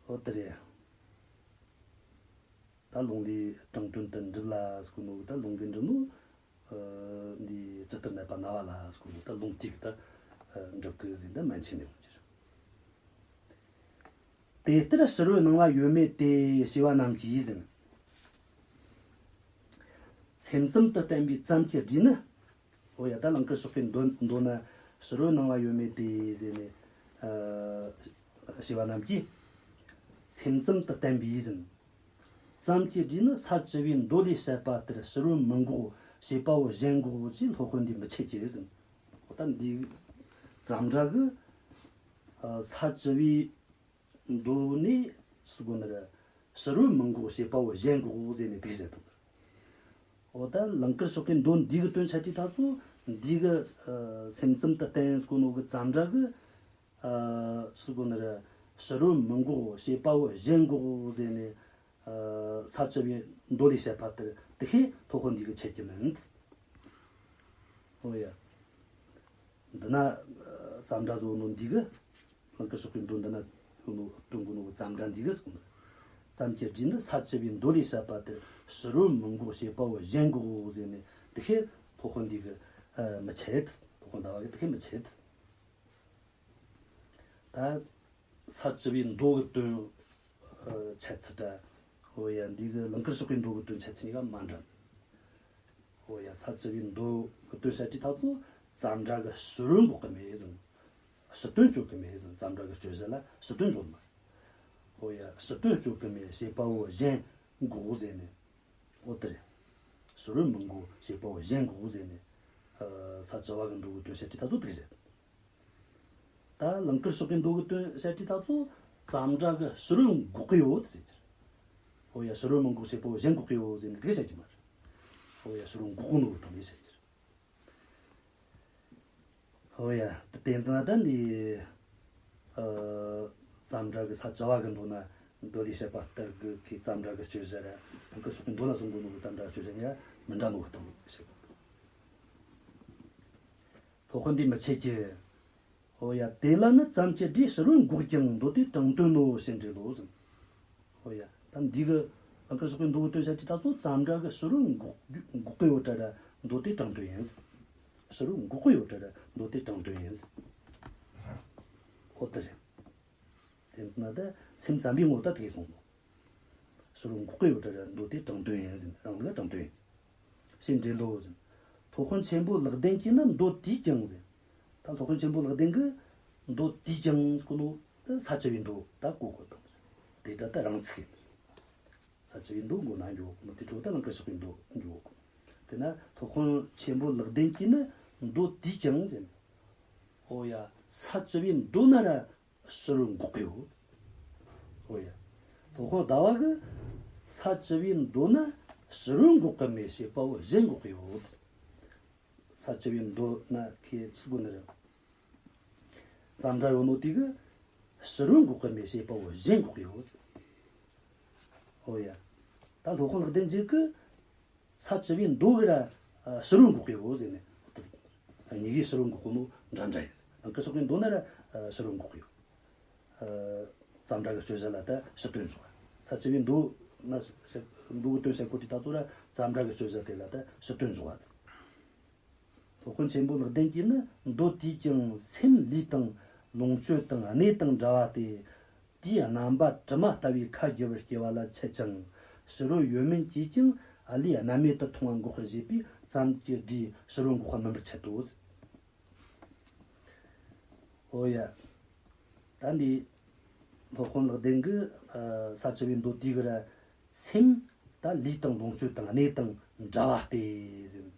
འོ་དེ་རེད། ད་ལུང་ལས་དྲང་དོན་དུ་འགྲུབ་ལ་ཟེར་གོ་ནོ་གི་ད་ལུང་གིས་འགྲུབ་ནོ། ཨ། འདི་ཇི་ལྟར་གནས་པ་རྣ་བ་ལ་ཟེར་གོ་ནོ་ད་ལུང་དེ་གིས་ད་འགྲུབ་གི་ཟེར་ད་མན་ཆད་ནས་འོང་རྒྱུ་རེད། དེ་ལྟར་ཕྱི་རོལ་སྣང་བ་ཡོད་མེད་དེ། ཞེས་པ་རྣམས་ཀྱིས་ཟིན། སེམས་ཙམ་དུ་བསྟན་པའི་ཙམ་གྱི་སྒྲས་ནི། འོ་ཡ། ད་ལང་ཀར་ཕྱོགས་ཀྱི་མདོ་མདོ་ན་ཕྱི་རོལ་སྣང་བ་ཡོད་མེད་དེ་ཟེར་ནས། ཨ། ཞེས་པ་རྣམས་ཀྱིས་སེམས་ཙམ་དུ་བསྟན་པས་ཟིན། ཙམ་གྱི་སྒྲས་ནི་ས་བཅུ་པའི་མདོ་ལས་བཤད་པ་ལྟར་ཕྱི་རོལ་མི་འགོག་བྱེད་པ་པོ་གཞན་འགོག་ཅེས་སློབ་དཔོན་འདིས་མི་འཆད་ཀྱི་ཟིན། འོ་ད་འདི་ཙམ་སྒྲ་གི། ཨ། ས་བཅུ་པའི་མདོ་ནས་ཟེར་གོ་ནི་རེད། ཕྱི་རོལ་མི་འགོག་བྱེད་པ་པོ་གཞན་འགོག་ཟེར་ནས་དེ་བཤད་འདུག་འོ་ད་ལང་ཀར་ཕྱོགས་ཀྱི་མདོ་འདི་གི་དོན་འཆད་དུས་ད་ཚོ་འདི་གི། ཨ། སེམས་ཙམ་དུ་བསྟན་ཟེར་གོ་ནོ་གི་ཙམ་སྒྲ་གི། ཨ། ཟེར་གོ་ནི་རེད། ཕྱི་རོལ་མི་འགོག་བྱེད་པ་པོ་གཞན་འགོག་ཟེར་ནས། ཨ། ས་བཅུ་པའི་མདོ་ལས་བཤད་པ་ལྟར་དེ་ཁས་སློབ་དཔོན་འདི་གིས་འཆད་ཀྱི་མིན། འོ་ཡ། འདི་ན། ཨ། ཙམ་སྒྲ་བཟོ་ནོ་འདི་གི། ལང་ཀར་ཕྱོགས་ཀྱི་མདོ་འདི་ན་ཡོད་ནོ་སྟོན་གོ་ནོ་ཙམ་སྒྲ་འདི་གི་གསུངས། ཙམ་གྱི་སྒྲས་ནི་ས་བཅུ་པའི་མདོ་ལས་བཤད་པ་ལྟར་ཕྱི་རོལ་མི་འགོག་བྱེད་པ་པོ་གཞན་འགོག་ཟེར་ནས་དེ་ཁས་སློབ་དཔོན་འདི་གིས། ཨ། མི་འཆད། སློབ་དཔོན་ཟླ་བ་གིས་དེ་ཁས་མི་འཆད། ད་ས་བཅུ་པའི་མདོ་གི་དོན། ཨ། འཆད་ཚུལ་འདྲ། འོ་ཡ། འདི་གི་ལང་ཀར་ཕྱོགས་ཀྱི་མདོ་གི་དོན་འཆད་ཚུལ་གཉིས་ཀ་མ་འདྲ། འོ་ཡ། ས་བཅུ་པའི་མདོ་གི་དོན་བཤད་དུས་ད་ཚོ་ཙམ་སྒྲ་གི་ཕྱི་རོལ་འགོག་གི་མེད་ཟིན། ཕྱི་དོན་གཅོད་གི་མེད་ཟིན། ཙམ་སྒྲ་གི་སྤྱོད་བྱེད་ལ་ཕྱི་དོན་གཅོད་མ། འོ་ཡ། ཕྱི་དོན་གཅོད་གི་མེད་བྱེད་པ་པོ་གཞན་འགོག་ཟེར་ནས། འོ་དེ་རེད། ཕྱི་རོལ་མི་འགོག་བྱེད་པ་པོ་གཞན་འགོག་ཟེར་ནས། ཨ། ས་བཅུ་པ་གི་མདོ་གི་དོན་བཤད་དུས་ད་ཚོ་དེ་རེད། ད་ལང་ཀར་ཕྱོགས་ཀྱི་མདོ་གི་དོན་བཤད་དུས་ད་ཚོ་ཙམ་སྒྲ་གི་ཕྱི་རོལ་འགོག་གི་ཡོད་ཟེར་གྱི་རེད། འོ་ཡ། ཕྱི་རོལ་མི་འགོག་བྱེད་པ་པོ་གཞན་འགོག་གི་ཡོད་ཟེར་ནས་དེ་བཤད་ཀྱི་མ་རེད། འོ་ཡ། ཕྱི་རོལ་འགོག་གི་ནོ་གི་དོན་ལས་བཤད་ཀྱི་རེད། འོ་ཡ། དེ་ལྟ་ན་ད་འདི། ཨ། ཙམ་སྒྲ་གི་ས་བཅུ་པ་གི་མདོ་ན་ མདོ་ལས་བཤད་པ་ལྟར་གྱི་ཁོའི་ཙམ་སྒྲ་གི་སྤྱོད་བྱ་ར་ནང་གི་ཕྱོགས་ཀྱི་མདོ་ལ་གསུང་གོ་ནོ་གི་ཙམ་སྒྲ་སྤྱོད་བྱ་གཉིས་ཀ་མི་འདྲ་ནོ་གི་སྟེང་ནས་བཤད། སློབ་དཔོན་འདིས་མི་འཆད་ཀྱི། ཨོ་ཡ། དེ་ལ་ནི་ཙམ་གྱི་སྒྲས་ཕྱི་རོལ་འགོག་ཀྱང་མདོ་དེ་དྲང་དོན་ནོ་ཞེས་འགྲེལ་ལོ་ཟེར། ཨོ་ཡ། ད་འདི་གི་ཨང་ཀི་སོགས་པའི་མདོ་གི་དོན་བཤད་ཀྱི་ད་ཚོ་ཙམ་སྒྲ་གི་ཕྱི་རོལ་འགོག་འགོག་གི་ཡོད་དྲ་ར་མདོ་དེ་དྲང་དོན་ཡིན་ཟེར། ཕྱི་རོལ་འགོག་གི་ཡོད་དྲ་ར་མདོ་དེ་དྲང་དོན་ཡིན་ཟེར། ཨོ་དེ་རེད། དེ་ན་ད་སེམས་ཙམ་པའི་ངོ་ད་དེ་གསུངས་ནོ། ཕྱི་རོལ་འགོག་གི་ཡོད་དྲ་ར་མདོ་དེ་དྲང་དོན་ཡིན་ཟེར། རང་ལུགས་ལ་དྲང་དོན་ཡིན་ཟེར། ཞེས་འགྲེལ་ལོ་ཟེར། སློབ་དཔོན་ཆེན་པོ་ལེགས་ལྡན་གྱིས་ནི་མདོ་དེས་ཀྱང་ཟེར། ད་སློབ་དཔོན་ཆེན་པོ་ལེགས་ལྡན་གྱིས་མདོ་དེས་ཀྱང་ཟེར་གོ་ནོ་ད་ས་བཅུ་པའི་མདོ་ད་གོ་དགོས་དང་། དེ་ད་ད་རང་ཚིག་ཡིན། ས་བཅུ་པའི་མདོ་མགོ་ན་འགྱོ་གོ་ནོ་དེ་འཕྲོ་ད་ལང་ཀ་ཕྱོགས་པའི་མདོ་འགྱོ་གོ། དེ་ན་སློབ་དཔོན་ཆེན་པོ་ལེགས་ལྡན་གྱིས་ནི་མདོ་དེས་ཀྱང་ཟེར། ཨོ་ཡ། ས་བཅུ་པའི་མདོ་ན་ར་ཕྱི་རོལ་འགོག་གི་ཡོད། ཨོ་ཡ། སློབ་དཔོན་ཟླ་བ་གིས་ས་བཅུ་པའི་མདོ་ན་ཕྱི་རོལ་འགོག་གི་མེད་ཞེས་པའོ་གཞན་འགོག་གི་ཡོད། ས་བཅུ་པའི་མདོ་ན་ཁོས་ཚིག་གོ་ནི་རེད། ཙམ་སྒྲ་ཡོད་ནོ་དེ་གིས་ཕྱི་རོལ་འགོག་གི་མེད་ཞེས་པའོ་གཞན་འགོག་གི་ཡོད། ཨོ་ཡ། ད་སློབ་དཔོན་ལེགས་ལྡན་འབྱེད་ཀྱིས་ས་བཅུ་པའི་མདོ་གི་ར་ཕྱི་རོལ་འགོག་གི་ཡོད་ཟེར་ནས། གཉིས་ཀའི་ཕྱི་རོལ་འགོག་གོ་ནོ་འདྲ་འདྲ་ཡིན། ལང་ཀ་ཕྱོགས་པའི་མདོ་ན་ར་ཕྱི་རོལ་འགོག་གི་ཡོད། ཙམ་སྒྲ་གི་སྤྱོད་བྱ་ལ་ད་ཕྱི་དོན་འཇོག་པ། ས་བཅུ་པའི་མདོ་ན་མདོ་གི་དོན་བཤད་གོ་དུས་ད་ཚོ་ར་ཙམ་སྒྲ་གི་སྤྱོད་བྱ་དེ་ལ་ད་ཕྱི་དོན་འཇོག་པ། སློབ་དཔོན་ཆེན་པོ་ལེགས་ལྡན་གྱིས་ནི་མདོ་དེས་ཀྱང་སེམས་ལུས་དང་ལོངས་སྤྱོད་དང་གནས་དང་འདྲ་བ་སྟེ། དེའི་རྣམ་པ་དྲི་མ་ལྟ་བུའི་ཁ་བསྒྱུར་བར་སྐྱེ་བ་ལ་འཆད་ཅིང་། ཕྱི་རོལ་ཡོད་མིན་གྱིས་ཀྱང་ཨ་ལས་རྣམ་མེད་དུ་མཐོང་བ་འགོག་པར་བྱེད་པས་ཙམ་གྱི་སྒྲས་ཕྱི་རོལ་འགོག་པ་མིན་པར་འཆད་དོ། ཨོ་ཡ། ད་འདི་སློབ་དཔོན་ལེགས་ལྡན་གྱིས་ས་བཅུ་པའི་མདོ་དེ་གི་ར་སེམས་ད་ལུས་དང་ལོངས་སྤྱོད་དང་གནས་དང་འདྲ་བ་སྟེ་ཟེར།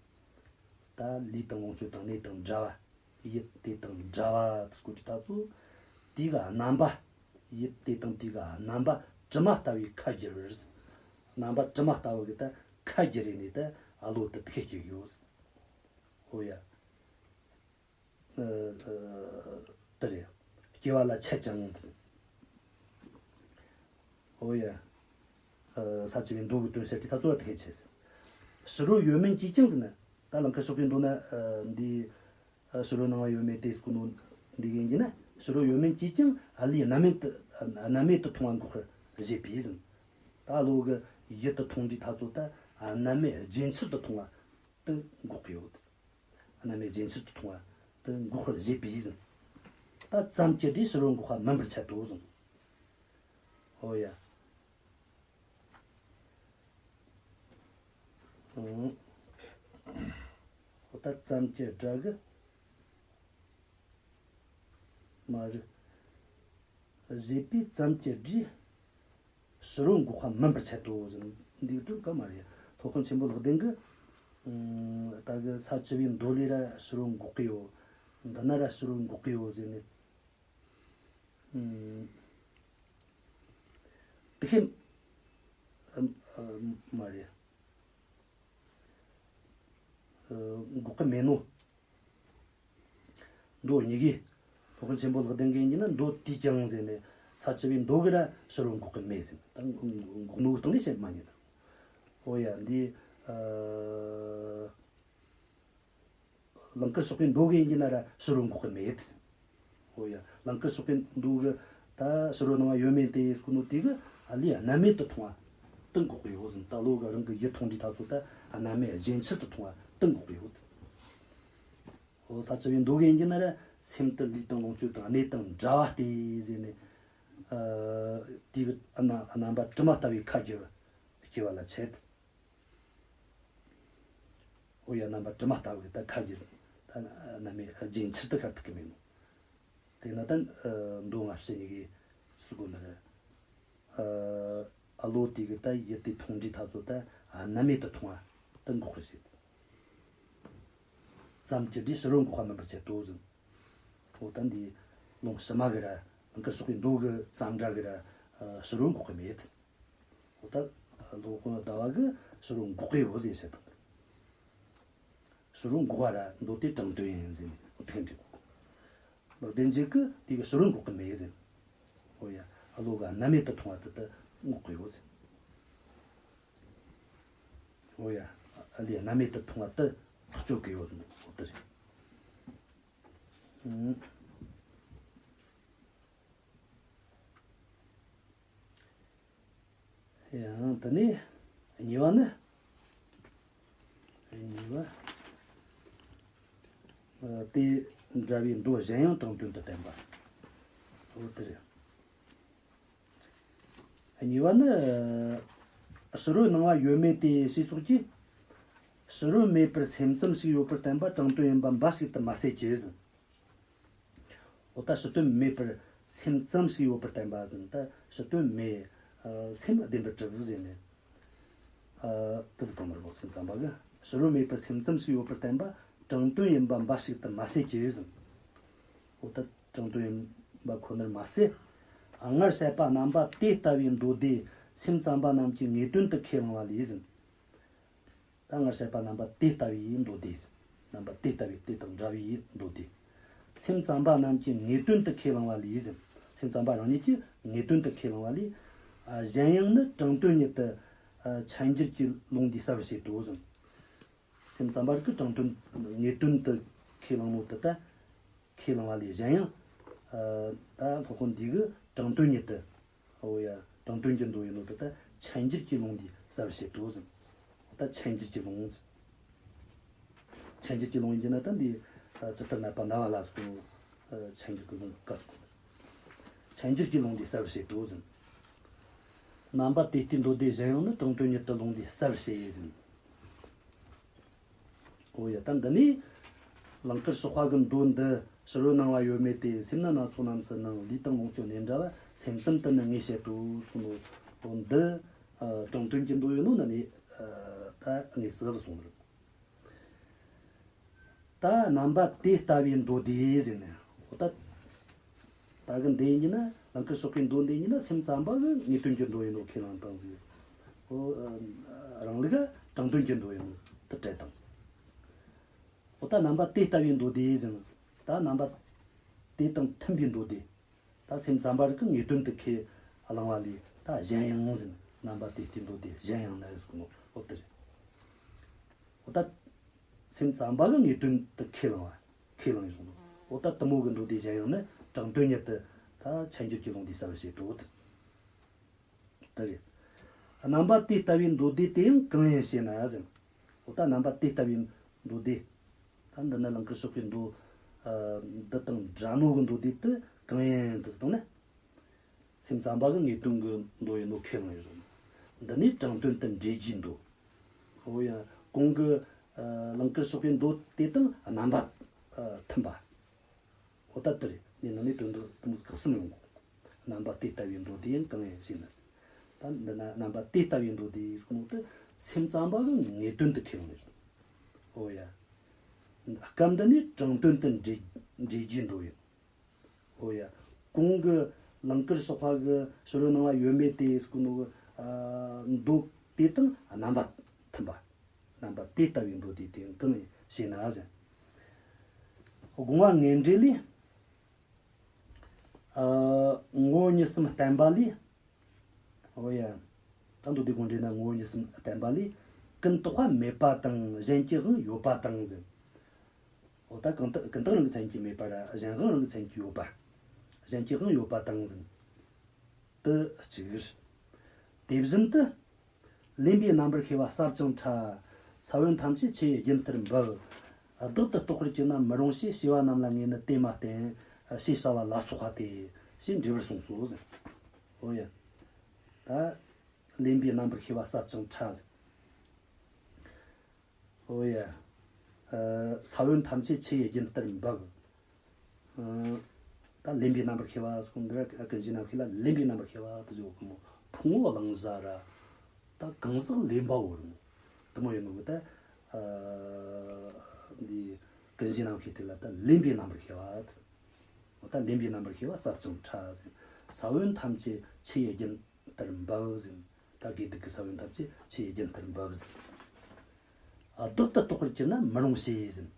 ད་ལུས་དང་ལོངས་སྤྱོད་དང་གནས་དང་འདྲ་བ། ཡུལ་དེ་དང་འདྲ་བ་སྐོར་གྱི་ད་ཚོ། དེ་གི་རྣམ་པ། ཡུལ་དེ་དང་དེ་གི་རྣམ་པ་དྲི་མ་ལྟ་བུའི་ཁ་བསྒྱུར་བར། རྣམ་པ་དྲི་མ་ལྟ་བུ་གི་ད་ཁ་བསྒྱུར་རེ་ནས་ད་ཨ་ལོ་དེ་དེ་སྐྱེ་གི་ཡོད། ཨོ་ཡ། ཨ་ཨ་དེ་རེད། སྐྱེ་བ་ལ་འཆད་ཅིང་། ཨོ་ཡ། ཨ་ས་བཅུ་པའི་མདོ་གི་དོན་བཤད་ཀྱི་ད་ཚོ་བ་དེ་སྐད་ཆ་ཟེར། ཕྱི་རོལ་ཡོད་མིན་གྱིས་ཀྱང་ཟེར་ན། ད་ལང་ཀ་ཕྱོགས་པའི་མདོ་ན་ཨ་འདི་ཨ་ཕྱི་རོལ་སྣང་བ་ཡོད་མེད་དེ་ཟེར་གོ་ནོ་འདི་ཡིན་གྱི་ན། ཕྱི་རོལ་ཡོད་མིན་གྱིས་ཀྱང་ཨ་ལས་རྣམ་མེད་དུ་རྣམ་མེད་དུ་མཐོང་བ་འགོག་པར་བྱེད་པས་ཟེར། ད་ཨ་ལོ་གི་ཡུལ་དུ་མཐོང་དུས་ད་ཚོ་ད་རྣམ་མེད་རྗེན་ཕྱིར་དུ་མཐོང་བ་དེ་འགོག་གི་ཡོད། རྣམ་མེད་རྗེན་ཕྱིར་དུ་མཐོང་བ་དེ་འགོག་པར་བྱེད་པས་ཟེར། ད་ཙམ་གྱི་སྒྲས་ཕྱི་རོལ་འགོག་པ་མིན་པར་འཆད་དོ་ཟེར། ཨོ་ཡ། ཨང་། ཨོ་ད་ཙམ་གྱི་སྒྲ་གི་མ་རེད། བྱེད་པས་ཙམ་གྱི་སྒྲས་ཕྱི་རོལ་འགོག་པ་མིན་པར་འཆད་དོ་ཟེར། འདིའི་དོན་ག་མ་རེད། སློབ་དཔོན་ཆེན་པོ་ལེགས་ལྡན་གྱིས་ཨང་ད་གི་ས་བཅུ་པའི་མདོ་ལས་ར་ཕྱི་རོལ་འགོག་གི་ཡོད། འདི་ན་ར་ཕྱི་རོལ་འགོག་གི་ཡོད་ཟེར་ནས། ཨང་། དེ་ཁེ་ཨ་ཨ་མ་རེད། ཨ་འགོག་གི་མེད་ནོ། མདོ་གཉིས་ཀྱིས། སློབ་དཔོན་ཆེན་པོ་ལེགས་ལྡན་གྱིས་ཡིན་གྱི་ན་མདོ་དེས་ཀྱང་ཟེར་ནས་ས་བཅུ་པའི་མདོ་གི་ར་ཕྱི་རོལ་འགོག་གི་མེད་ཟེར། ད་འགོག་ནོ་གི་སྟེང་ནས་བཤད་མ་ཉན་ད། ཨོ་ཡ་འདི་ཨ། ལང་ཀར་ཕྱོགས་པའི་མདོ་གི་ཡིན་གྱི་ན་ར་ཕྱི་རོལ་འགོག་གི་མེད། ཨོ་ཡ། ལང་ཀར་ཕྱོགས་པའི་མདོ་གི་ད་ཕྱི་རོལ་སྣང་བ་ཡོད་མེད་དེ་ཟེར་གོ་ནོ་དེ་གི་ཨ་ལས་རྣམ་མེད་དུ་མཐོང་བ་དེ་འགོག་གི་ཡོད་ཟེར། ད་ལོ་གི་རང་གི་ཡིད་མཐོང་དུས་ད་ཚོ་ད་རྣམ་མེད་རྗེན་ཕྱིར་དུ་མཐོང་བ་དེ་འགོག་གི་ཡོད། ཨོ་ས་བཅུ་པའི་མདོ་གི་ཡིན་གྱི་ན་ར་སེམས་དེ་ལུས་དང་ལོངས་སྤྱོད་དང་གནས་དང་འདྲ་བ་སྟེ་ཟེར་ནས། ཨ་དེ་གི་རྣམ་པ་དྲི་མ་ལྟ་བུའི་ཁ་བསྒྱུར་བ་སྐྱེ་བ་ལ་འཆད། ཨོ་ཡ་རྣམ་པ་དྲི་མ་ལྟ་བུ་གི་ད་ཁ་བསྒྱུར། ད་རྣམ་མེད་རྗེན་ཕྱིར་དུ་ཤར་ཐུབ་ཀྱི་མེད་ནོ། དེས་ན་ད་མདོ་སྔ་ཕྱི་གཉིས་ཀྱིས་སུ་གོ་ནི་རེད། ཨ་ལོ་དེ་གི་ད་ཡུལ་དེ་མཐོང་དུས་ད་ཚོ་ད་རྣམ་མེད་དུ་མཐོང་བ་དེ་འགོག་པར་བྱེད། ཙམ་གྱི་སྒྲས་ཕྱི་རོལ་འགོག་པ་མིན་པར་འཆད་དོ་ཟེར། འོ་ད་འདི་ལུང་ཕྱི་མ་གི་ར་ལང་ཀར་ཕྱོགས་པའི་མདོ་གི་ཙམ་སྒྲ་གི་ར་ཕྱི་རོལ་འགོག་གི་མེད། འོ་ད་སློབ་དཔོན་ཟླ་བ་གིས་ཕྱི་རོལ་འགོག་གི་ཡོད་ཟེར་བཤད་དང་། ཕྱི་རོལ་འགོག་པ་ར་མདོ་དེ་དྲང་དོན་ཡིན་ཟེར་ནས་འོ་དེ་འགྲིག་གོ། ལེགས་ལྡན་འབྱེད་ཀྱིས་དེ་གི་ཕྱི་རོལ་འགོག་གི་མེད་ཟེར། འོ་ཡ། བློ་ག་རྣམ་མེད་དུ་མཐོང་བ་དེ་དག་ངོ་གི་ཡོད་ཟེར། འོ་ཡ། ཨ་ལས་རྣམ་མེད་དུ་མཐོང་བ་དེ་ཐག་གཅོད་གི་ཡོད་ཟེར་ནོ་དེ་རེད། ཨུམ། ཡང་དེ་ནས་གཉིས་པ་ནི། གཉིས་པ། ཨ། དེ་འདྲ་བའི་མདོ་གཞན་ཡང་དྲང་དོན་དུ་བསྟན་པ། འོ་དེ་རེད། གཉིས་པ་ནི། ཕྱི་རོལ་སྣང་བ་ཡོད་མེད་དེ་ཞེས་སོགས་ཀྱིས། ཕྱི་རོལ་མེད་པར་སེམས་ཙམ་ཞིག་ཡོད་པར་བསྟན་པ་དྲང་དོན་ཡིན་པ་འབའ་ཞིག་ཏུ་མ་ཟད་ཀྱི་ཟེར། འོ་ད་ཕྱི་དོན་མེད་པར་སེམས་ཙམ་ཞིག་ཡོད་པར་བསྟན་པ་ཟེར། ད་ཕྱི་དོན་མེད། ཨ། སེམས་བདེན་པར་གྲུབ་ཟེར་ནས། ཨ། དེ་ཟེར་དང་མི་རུང་། སེམས་ཙམ་པ་གིས་ཕྱི་རོལ་མེད་པར་སེམས་ཙམ་ཞིག་ཡོད་པར་བསྟན་པ་དྲང་དོན་ཡིན་པ་འབའ་ཞིག་ཏུ་མ་ཟད་ཀྱི་ཟེར། འོ་ད་དྲང་དོན་ཡིན་པ་ཁོ་ནར་མ་ཟད། སྔར་བཤད་པ་རྣམ་པ་དེ་ལྟ་བུའི་མདོ་སྡེ་སེམས་ཙམ་པ་རྣམས་ཀྱི་ངེས་དོན་དུ་ཁས་བླངས་པ་ལས་ཟེར། ད་སྔར་བཤད་པ་རྣམ་པ་དེ་ལྟ་བུའི་མདོ་སྡེ། རྣམ་པ་དེ་ལྟ་བུའི་དེ་དང་འདྲ་བའི་མདོ་སྡེ། སེམས་ཙམ་པ་རྣམས་ཀྱི་ངེས་དོན་དུ་ཁས་བླངས་པ་ལས་ཟེར། སེམས་ཙམ་པ་རང་ཉིད་ཀྱི་ངེས་དོན་དུ་ཁས་བླངས་པ་ལས། ཨ། གཞན་ཡང་ནི་དྲང་དོན་ཉིད་དུ། ཨ། འཆད་འགྱུར་གྱི་ལུང་འདིས་གསལ་བར་བྱེད་དོ་ཟེར། སེམས་ཙམ་པ་རིགས་ཀྱི་དྲང་དོན་ངེས་དོན་དུ་ཁས་བླངས་ནོ་དེ་ལྟ་ཁས་བླངས་པ་ལས། གཞན་ཡང་། ཨ། ད་སློབ་དཔོན་འདི་གིས་དྲང་དོན་ཉིད་དུ། འོ་ཡ། དྲང་དོན་གྱི་མདོ་ཡིན་ནོ་དེ་ད་འཆད་འགྱུར་གྱི་ལུང་འདིས་གསལ་བར་བྱེད་དོ་ཟེར། ད་འཆད་འགྱུར་གྱི་ལུང་ཟེར། འཆད་འགྱུར་གྱི་ལུང་ཡིན་གྱི་ན་ད་འདི། ཨ། ཇི་ལྟར་གནས་པ་རྣ་བ་ལ་སོགས། ཨ། འཆད་འགྱུར་གྱི་ལུང་ག་སོགས། འཆད་འགྱུར་གྱི་ལུང་འདིས་གསལ་བར་བྱེད་དོ་ཟེར། རྣམ་པ་དེ་ལྟའི་མདོ་སྡེ་གཞན་ཡང་ནི་དྲང་དོན་ཉིད་དུ་ལུང་འདིས་གསལ་བར་བྱེད་ཟེར། འོ་ཡ། ད་འདི་ནས་ལང་ཀར་གཤེགས་པ་གི་མདོ་འདི། ཕྱི་རོལ་སྣང་བ་ཡོད་མེད་དེ། སེམས་ནི་སྣ་ཚོགས་རྣམས་སུ་སྣང་། ལུས་དང་ལོངས་སྤྱོད་གནས་འདྲ་བ། སེམས་ཙམ་དུ་ནི་ངས་བཤད་དོ་གསུངས་ནོ། འོ་འདི། ཨ། དྲང་དོན་གྱི་མདོ་ཡིན་ནོ་ནི་ནི། ཨ། ད་དངོས་སུ་གསུངས་རེད། ད་རྣམ་པ་དེ་ལྟ་བུའི་མདོ་སྡེ་ཟེར་ནས། འོ་ད། ད་གི་འདི་ཡིན་ན། ལང་ཀར་གཤེགས་པའི་མདོ་འདི་ཡིན་ན་སེམས་ཙམ་པ་གི་ངེས་དོན་གྱི་མདོ་ཡིན་ནོ་ཁས་བླངས་བཏང་ཟིག་འོ། རང་ལུགས་དྲང་དོན་གྱི་མདོ་ཡིན་ནོ་དེ་བྲལ་བཏང་ཟིག་འོ་ད་རྣམ་པ་དེ་ལྟ་བུའི་མདོ་སྡེ་ཟེར་ན། ད་རྣམ་པ་དེ་དང་མཐུན་པའི་མདོ་སྡེ། ད་སེམས་ཙམ་པ་རིགས་ཀྱི་ངེས་དོན་དུ་ཁས་བླངས་པ་ལས། ད་གཞན་ཡང་ཟེར་ན། རྣམ་པ་དེ་ལྟའི་མདོ་སྡེ་གཞན་ཡང་ན་ཟེར་གོ་ནོ་འོ་དེ་རེད། འོ་ད་སེམས་ཙམ་པ་གི་ངེས་དོན་དུ་ཁས་བླངས་པ། ཁས་བླངས་ཡོད་ནོ། འོ་ད་དེ་མོ་གི་མདོ་སྡེ་གཞན་ཡང་ནི་དྲང་དོན་ཉིད་དུ། ད་འཆད་འགྱུར་གྱི་ལུང་འདིས་གསལ་བར་བྱེད་དོ། དེ་རེད། རྣམ་པ་དེ་ལྟ་བུའི་མདོ་སྡེ་དེ་ཡང་གང་ཡིན་ཞེ་ན་ཟེར། འོ་ད་རྣམ་པ་དེ་ལྟ་བུའི་མདོ་སྡེ། ད་འདི་ནི་ལང་ཀར་གཤེགས་པའི་མདོ། ཨ། འདི་དང་འདྲ་ནོ་གི་མདོ་སྡེ་དེ་གང་ཡིན་དུ་ཟེར་དང་ན། སེམས་ཙམ་པ་གི་ངེས་དོན་གྱི་མདོ་ཡིན་ནོ་ཁས་བླངས་ཡོད་རུང་། འདི་ནི་དྲང་དོན་དུ་འབྲེལ་རྒྱུའི་མདོ། འོ་ཡ། གོང་གི། ཨ། ལང་ཀར་གཤེགས་པའི་མདོ་དེ་དང་རྣམ་པ། ཨ། མཐུན་པ། འོ་ད་དེ་རེད། འདི་ནང་ནས་དོན་དུ་དེ་མོ་ཁག་གསུམ་ཡོང་གོ། རྣམ་པ་དེ་ལྟ་བུའི་མདོ་སྡེ་ཡང་གང་ཡིན་ཞེ་ན། ད་འདི་ན་རྣམ་པ་དེ་ལྟ་བུའི་མདོ་སྡེ་ཟེར་གོ་ནོ་དེ་སེམས་ཙམ་པ་གི་ངེས་དོན་དུ་ཁས་བླངས་ཡོད་རུང་། འོ་ཡ། སྐབས་འདི་ནས་དྲང་དོན་དུ་འབྲེལ། འབྲེལ་རྒྱུའི་མདོ་ཡིན། འོ་ཡ། གོང་གི་ལང་ཀར་གཤེགས་པ་གི་ཕྱི་རོལ་སྣང་བ་ཡོད་མེད་དེ་ཟེར་གོ་ནོ་གི། ཨ། མདོ་དེ་དང་རྣམ་པ་མཐུན་པ། རྣམ་པ་དེ་ལྟ་བུའི་མདོ་སྡེ་དེ་གང་ཡིན་ཞེ་ན་ཟེར། དགོངས་པ་ངེས་འགྲེལ་ལས། ཨ། ངོ་བོ་ཉིད་གསུམ་བསྟན་པ་ལས། འོ་ཡ། ད་མདོ་སྡེ་དགོངས་འགྲེལ་ན་ངོ་བོ་ཉིད་གསུམ་བསྟན་པ་ལས། ཀུན་བརྟགས་པ་མེད་པ་དང་གཞན་གྱི་དབང་ཡོད་པ་དང་ཟེར། འོ་ད་ཀུན་བརྟགས། ཀུན་བརྟགས་རང་གི་མཚན་གྱིས་མེད་པ་ར། གཞན་དབང་རང་གི་མཚན་གྱིས་ཡོད་པ། གཞན་གྱི་དབང་ཡོད་པ་དང་ཟེར། དེ་གཅིག་རེད། དེ་བཞིན་དུ། ལེན་པའི་རྣམ་པར་ཤེས་པ་ཟབ་ཅིང་ཕྲ། ས་བོན་ཐམས་ཅད་ཆུ་ཡི་རྒྱུན་ལྟར་འབབ། བདག་ཏུ་རྟོག་པར་གྱུར་ན་མི་རུང་ཞེས། ཞེས་པ་རྣམས་ལ་ངས་ནི་དེ་མ་བསྟན། ཞེས་བྱ་བ་ལ་སོགས་པ་སྟེ། ཞེས་འགྲེལ་པར་གསུངས་སོ་ཟེར། འོ་ཡ། ད་ལེན་པའི་རྣམ་པར་ཤེས་པ་ཟབ་ཅིང་ཕྲ་ཟེར། འོ་ཡ། ཨ། ས་བོན་ཐམས་ཅད་ཆུ་ཡི་རྒྱུན་ལྟར་འབབ། ཨ། ད་ལེན་པའི་རྣམ་པར་ཤེས་པ་སོགས་འདིར། ཀུན་གཞིའི་རྣམ་ཤེས་ལ་ལེན་པའི་རྣམ་པར་ཤེས་པ་དེ་ཟེར་གོ་ནོ། ཕུང་པོ་གླེང་བྱ་ར། ད་གང་ཟག་ལེན་པ་བོ་རུང་། དེ་མོ་ཡིན་ནོ་གི་ད། ཨ། འདི་ཀུན་གཞིའི་རྣམ་ཤེས་དེ་ལ་ད་ལེན་པའི་རྣམ་པར་ཤེས་པ། འོ་ད་ལེན་པའི་རྣམ་པར་ཤེས་པ་ཟབ་ཅིང་ཕྲ་ཟེར། ས་བོན་ཐམས་ཅད་ཆུ་ཡི་རྒྱུན་ལྟར་འབབ་ཟེར། ད་དགེ་སྡིག་གི་ས་བོན་ཐམས་ཅད་ཆུ་ཡི་རྒྱུན་ལྟར་འབབ་ཟེར། ཨ། བདག་ཏུ་རྟོག་པར་གྱུར་ན་མི་རུང་ཞེས་ཟེར།